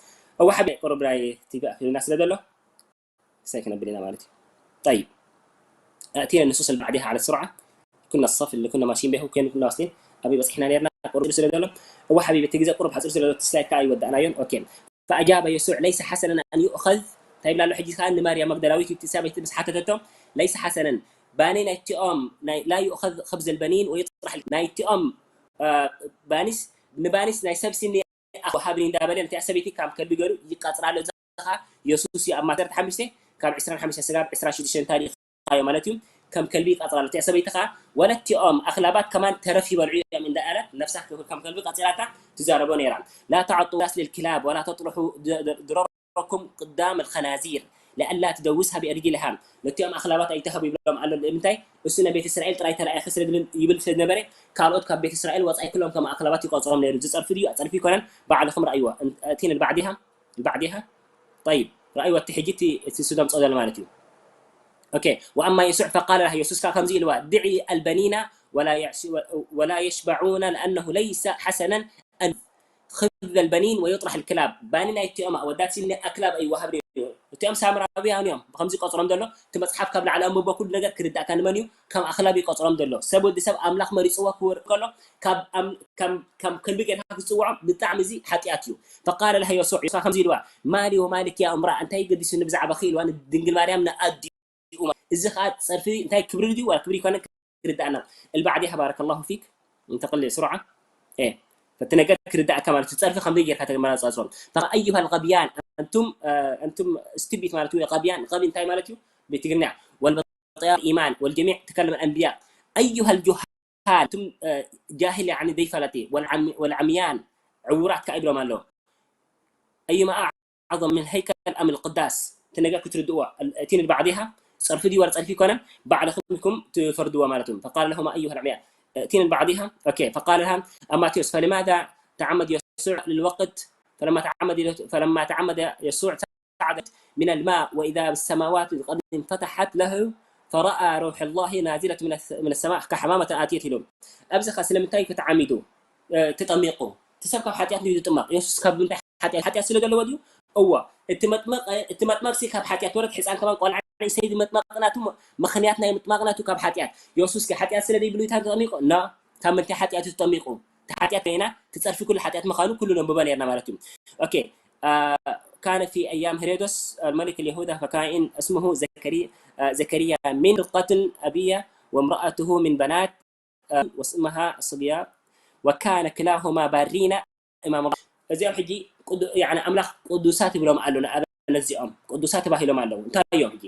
እዋ ሓቢ ቁሩብ ናይ ቲቪ ኣፊሉና ስለ ዘሎ ክሳይ ክነብል ኢና ማለት እዩ። طيب أتينا النصوص اللي بعدها على السرعة. كنا الصف اللي كنا ماشيين به وكان كنا واصلين. أبي بس إحنا نيرنا قرب سلة دولة. هو حبيبي تيجي قرب حصل سلة دولة تسلاك كاي ودعنا يون أوكي. فأجاب يسوع ليس حسنا أن يؤخذ. طيب لا حجي خان مريم مقدلاوي تبتسامة بس حتى تتم ليس حسنا باني نايتي أم لا يؤخذ خبز البنين ويطرح نايتي أم بانيس نبانيس ناي سبسيني وهابني دابلين تأسبيتي كام كبيرو يقطر على زخا يسوس يا أما ترت حمسة كام عشرين حمسة سقاب عشرين شدشن تاريخ أيوة مالتيوم كم كلبي قطر على تأسبيتي خا ولا تي أم أغلبات كمان ترفي والعيا من دائرة نفسك كم كلبي قطر على تزاربون إيران لا تعطوا ناس للكلاب ولا تطرحوا ضرر ኩም ቅዳም الخنازير لئلا تدوسها بأرجلها ነቲኦም ኣኽላባት ኣይትሃቡ ይብሎም ኣሎ። ንምንታይ እሱ ንቤት እስራኤል ጥራይ ተረኣየ ስለ ዝብል ይብል ስለ ዝነበረ ካልኦት ካብ ቤት እስራኤል ወፃኢ ኩሎም ከም ኣኽላባት ይቆፅሮም ነይሩ። ዝፀርፊ ድዩ ኣፀርፊ ይኮነን ባዕልኹም ረኣይዎ። እቲን بعدها بعدها طيب ረኣይዎ እቲ ሕጂ እቲ እሱ ዘምፅኦ ዘሎ ማለት እዩ። ኦኬ وأما يسوع فقال لها የሱስ ከዓ ከምዚ ኢልዋ دعي البنين ولا يشبعون لأنه ليس حسنا أن خذ البنين ويطرح الكلاب ባኒ ናይ እቲኦም ኣወዳት ሲኒ ኣክላብ ኣይወሃብ ነይሩ። እቲኦም ሳምራውያን እዮም ብከምዚ ቆፅሮም ዘሎ እቲ መፅሓፍ ካብ ላዕሊ ኣንብቦ ኩሉ ነገር ክርዳእካ ንመን እዩ ከም ኣክላብ ይቆፅሮም ዘሎ ሰብ ወዲ ሰብ ኣምላኽ መሪፅዎ ክወርድ ከሎ ካብ ከም ከልቢ ጌርካ ክፅውዖ ብጣዕሚ እዚ ሓጢኣት እዩ። فقال لها يسوع يسوع ከምዚ ኢልዋ ما لي وما لك يا امرأة እንታይ ገዲሱኒ ብዛዕባ ክኢልዋ ንድንግል ማርያም ንኣዲ እዚ ከዓ ፀርፊ እንታይ ክብሪ ድዩ ዋላ ክብሪ ይኮነ ክርዳእና البعدها بارك الله فيك انتقل بسرعة ايه ፈቲ ነገር ክርዳእካ ማለት ፀርፊ ከምዘይ ጌርካ ተመራፃፅሮም فأيها الغبيان أنتم أنتم stupid ማለት እዩ غبيان غبي እንታይ ማለት እዩ ብትግርኛ والبطيار إيمان والجميع تكلم الأنبياء أيها الجهال أنتم جاهل يعني ضيف لتي والعميان ዕውራት ከዓ ይብሎም ኣለዉ أيما أعظم من هيكل أم القداس تنقى كتر الدعاء اتين بعدها صرف دي ولا صرف يكون بعد خمكم تفردوا مالتهم فقال لهما أيها العميان اتين بعدها أوكي فقال لها أماتيوس فلماذا تعمد يسوع للوقت فلما تعمد فلما تعمد يسوع صعدت من الماء وإذا السماوات قد انفتحت له فرأى روح الله نازلة من من السماء كحمامة آتية لهم أبزخ سلمتاي كتعمدوا ተጠሚቑ እቲ ሰብ ካብ ሓጢኣት ንዩ ዝጥመቕ የሱስ ካብ ምንታይ ሓጢኣት ሓጢኣት ስለ ዘለዎ ድዩ እወ እቲ መጥመቕ እቲ መጥመቕ ሲ ካብ ሓጢኣት ወረት ሕፃን ከማን ቆልዓ ንእሰይ ዝመጥመቕ ናቱ ምኽንያት ናይ ምጥማቕ ናቱ ካብ ሓጢኣት የሱስ ከ ሓጢኣት ስለ ዘይብሉ እዩ ተጠሚቑ ና ካብ ምንታይ ሓጢኣት እዩ ተጠሚቑ እቲ ሓጢኣት ና እቲ ፀርፊ ኩሉ ሓጢኣት ምዃኑ ኩሉ ነንብቦ ነርና ማለት እዩ ኦኬ كان في أيام هيرودس الملك اليهودا فكائن اسمه زكريا زكريا من رقة أبيه وامرأته من بنات واسمها صبيا وكان كلاهما بارين امام الله እዚኦም ሕጂ ኣምላኽ ቅዱሳት ይብሎም ኣሎ ንኣብነት እዚኦም ቅዱሳት ተባሂሎም ኣለዉ እንታይ እዮም ሕጂ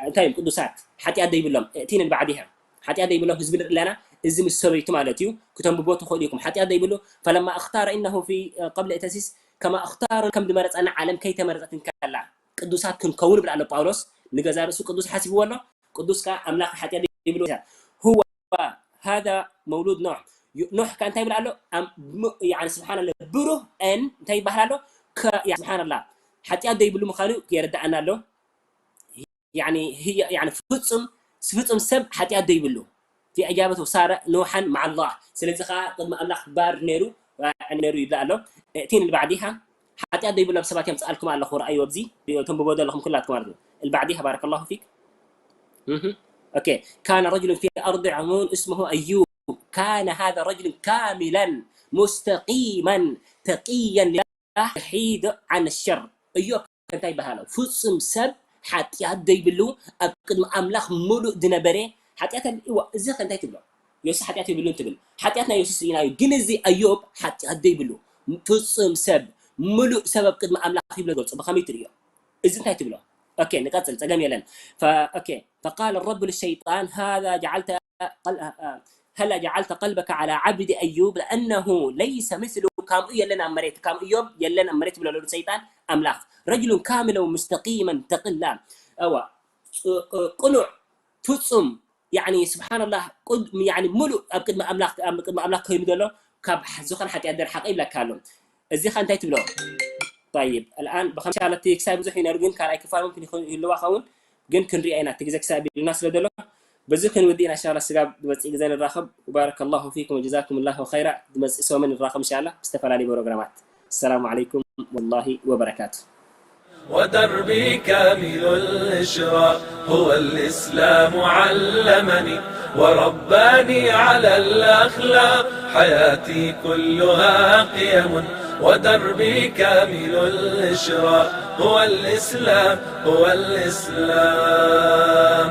እንታይ እዮም ቅዱሳት ሓጢኣት ዘይብሎም እቲን بعدها ሓጢኣት ዘይብሎም ህዝቢ ንርኢ ኣለና እዚ ምስ ሰበይቱ ማለት እዩ ክተንብቦ ትኽእሉ ኢኹም ሓጢኣት ዘይብሉ فلما اختار إنه في قبل التأسيس كما اختار ከም ዝመረፀና ዓለም ከይተመረፀት እንከላ ቅዱሳት ክንከውን ይብል ኣሎ ጳውሎስ ንገዛ ርእሱ ቅዱስ ሓሲብዎ ኣሎ ቅዱስ ከዓ ኣምላኽ ሓጢኣት ዘይብሉ هو هذا مولود نوح ኖሕ ከ እንታይ ይብል ኣሎ ስብሓን ላ ብሩህ ን እንታይ ይበሃል ኣሎ ስብሓን ላ ሓጢኣት ዘይብሉ ምዃኑ የረዳኣና ኣሎ ፍፁም ፍፁም ሰብ ሓጢኣት ዘይብሉ في أجابته صار نوحا مع الله ስለዚ ከዓ ቅድሚ ኣምላኽ ባር ነይሩ ነይሩ ይብላ ኣሎ እቲን بعدها ሓጢኣት ዘይብሎም ሰባት የምፅኣልኩም ኣለኹ ረኣዩ ኣብዚ ተንብቦ ዘለኹም ኩላትኩም ማለት ነው البعدها بارك الله فيك ኦኬ كان رجل في أرض عمون اسمه أيوب كان هذا رجل كاملا مستقيما تقيا لله يحيد عن الشر እዮብ እንታይ ይበሃለው ፍጹም ሰብ ሓጢኣት ዘይብሉ ኣብ ቅድሚ ኣምላኽ ሙሉእ ዝነበረ ሓጢኣት እዋ እዚ ከ እንታይ ትብሎ የሱስ ሓጢኣት የብሉን ትብል ሓጢኣት ናይ የሱስ ኢና እዩ ግን እዚ ኣዮብ ሓጢኣት ዘይብሉ ፍጹም ሰብ ሙሉእ ሰብ ኣብ ቅድሚ ኣምላኽ ይብሎ ገልጾ ብኸመይ ትርእዮ እዚ እንታይ ትብሎ ኦኬ ንቀጽል ጸገም የለን ኦኬ فقال الرب للشيطان هذا جعلت هل جعلت قلبك على عبد أيوب لأنه ليس مثله. ከምኡ የለን ኣብ መሬት፣ ከም እዮብ የለን ኣብ መሬት ብለሉ ሰይጣን ኣምላኽ። رجل كاملا مستقيما تقلا እዋ ቅኑዕ ፍጹም ያኒ ስብሓንላህ ያኒ ሙሉእ ኣብ ቅድሚ ኣምላኽ ኣብ ቅድሚ ኣምላኽ ኮይኑ ዘሎ ካብ ዝኾነ ሓጢኣት ደርሓቐ ይብለካ ኣሎ። እዚኻ እንታይ ትብሎ? طيب الآن ብኸምሻ ለቲ ክሳብ ብዙሕ ይነሩ ግን ካልኣይ ክፋል እውን ይህልዋ ኸውን ግን ክንሪኣ ኢና እቲ ግዜ ክሳብ ቢልና ስለ ዘሎ በዚ ክንውዲ ኢና። ኢንሻላ ስጋብ ዝመፅእ ግዜ ንራኸብ። وبارك الله فيكم وجزاكم الله خيرا። ዝመፅእ ሰሙን ንራኸብ ኢንሻላ ብዝተፈላለዩ ፕሮግራማት። السلام عليكم والله وبركاته. ودربي كامل الإشراق، هو الإسلام علمني ورباني على الأخلاق، حياتي كلها قيم، ودربي كامل الإشراق، هو الإسلام، هو الإسلام،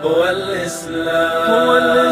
هو الإسلام، هو الإسلام.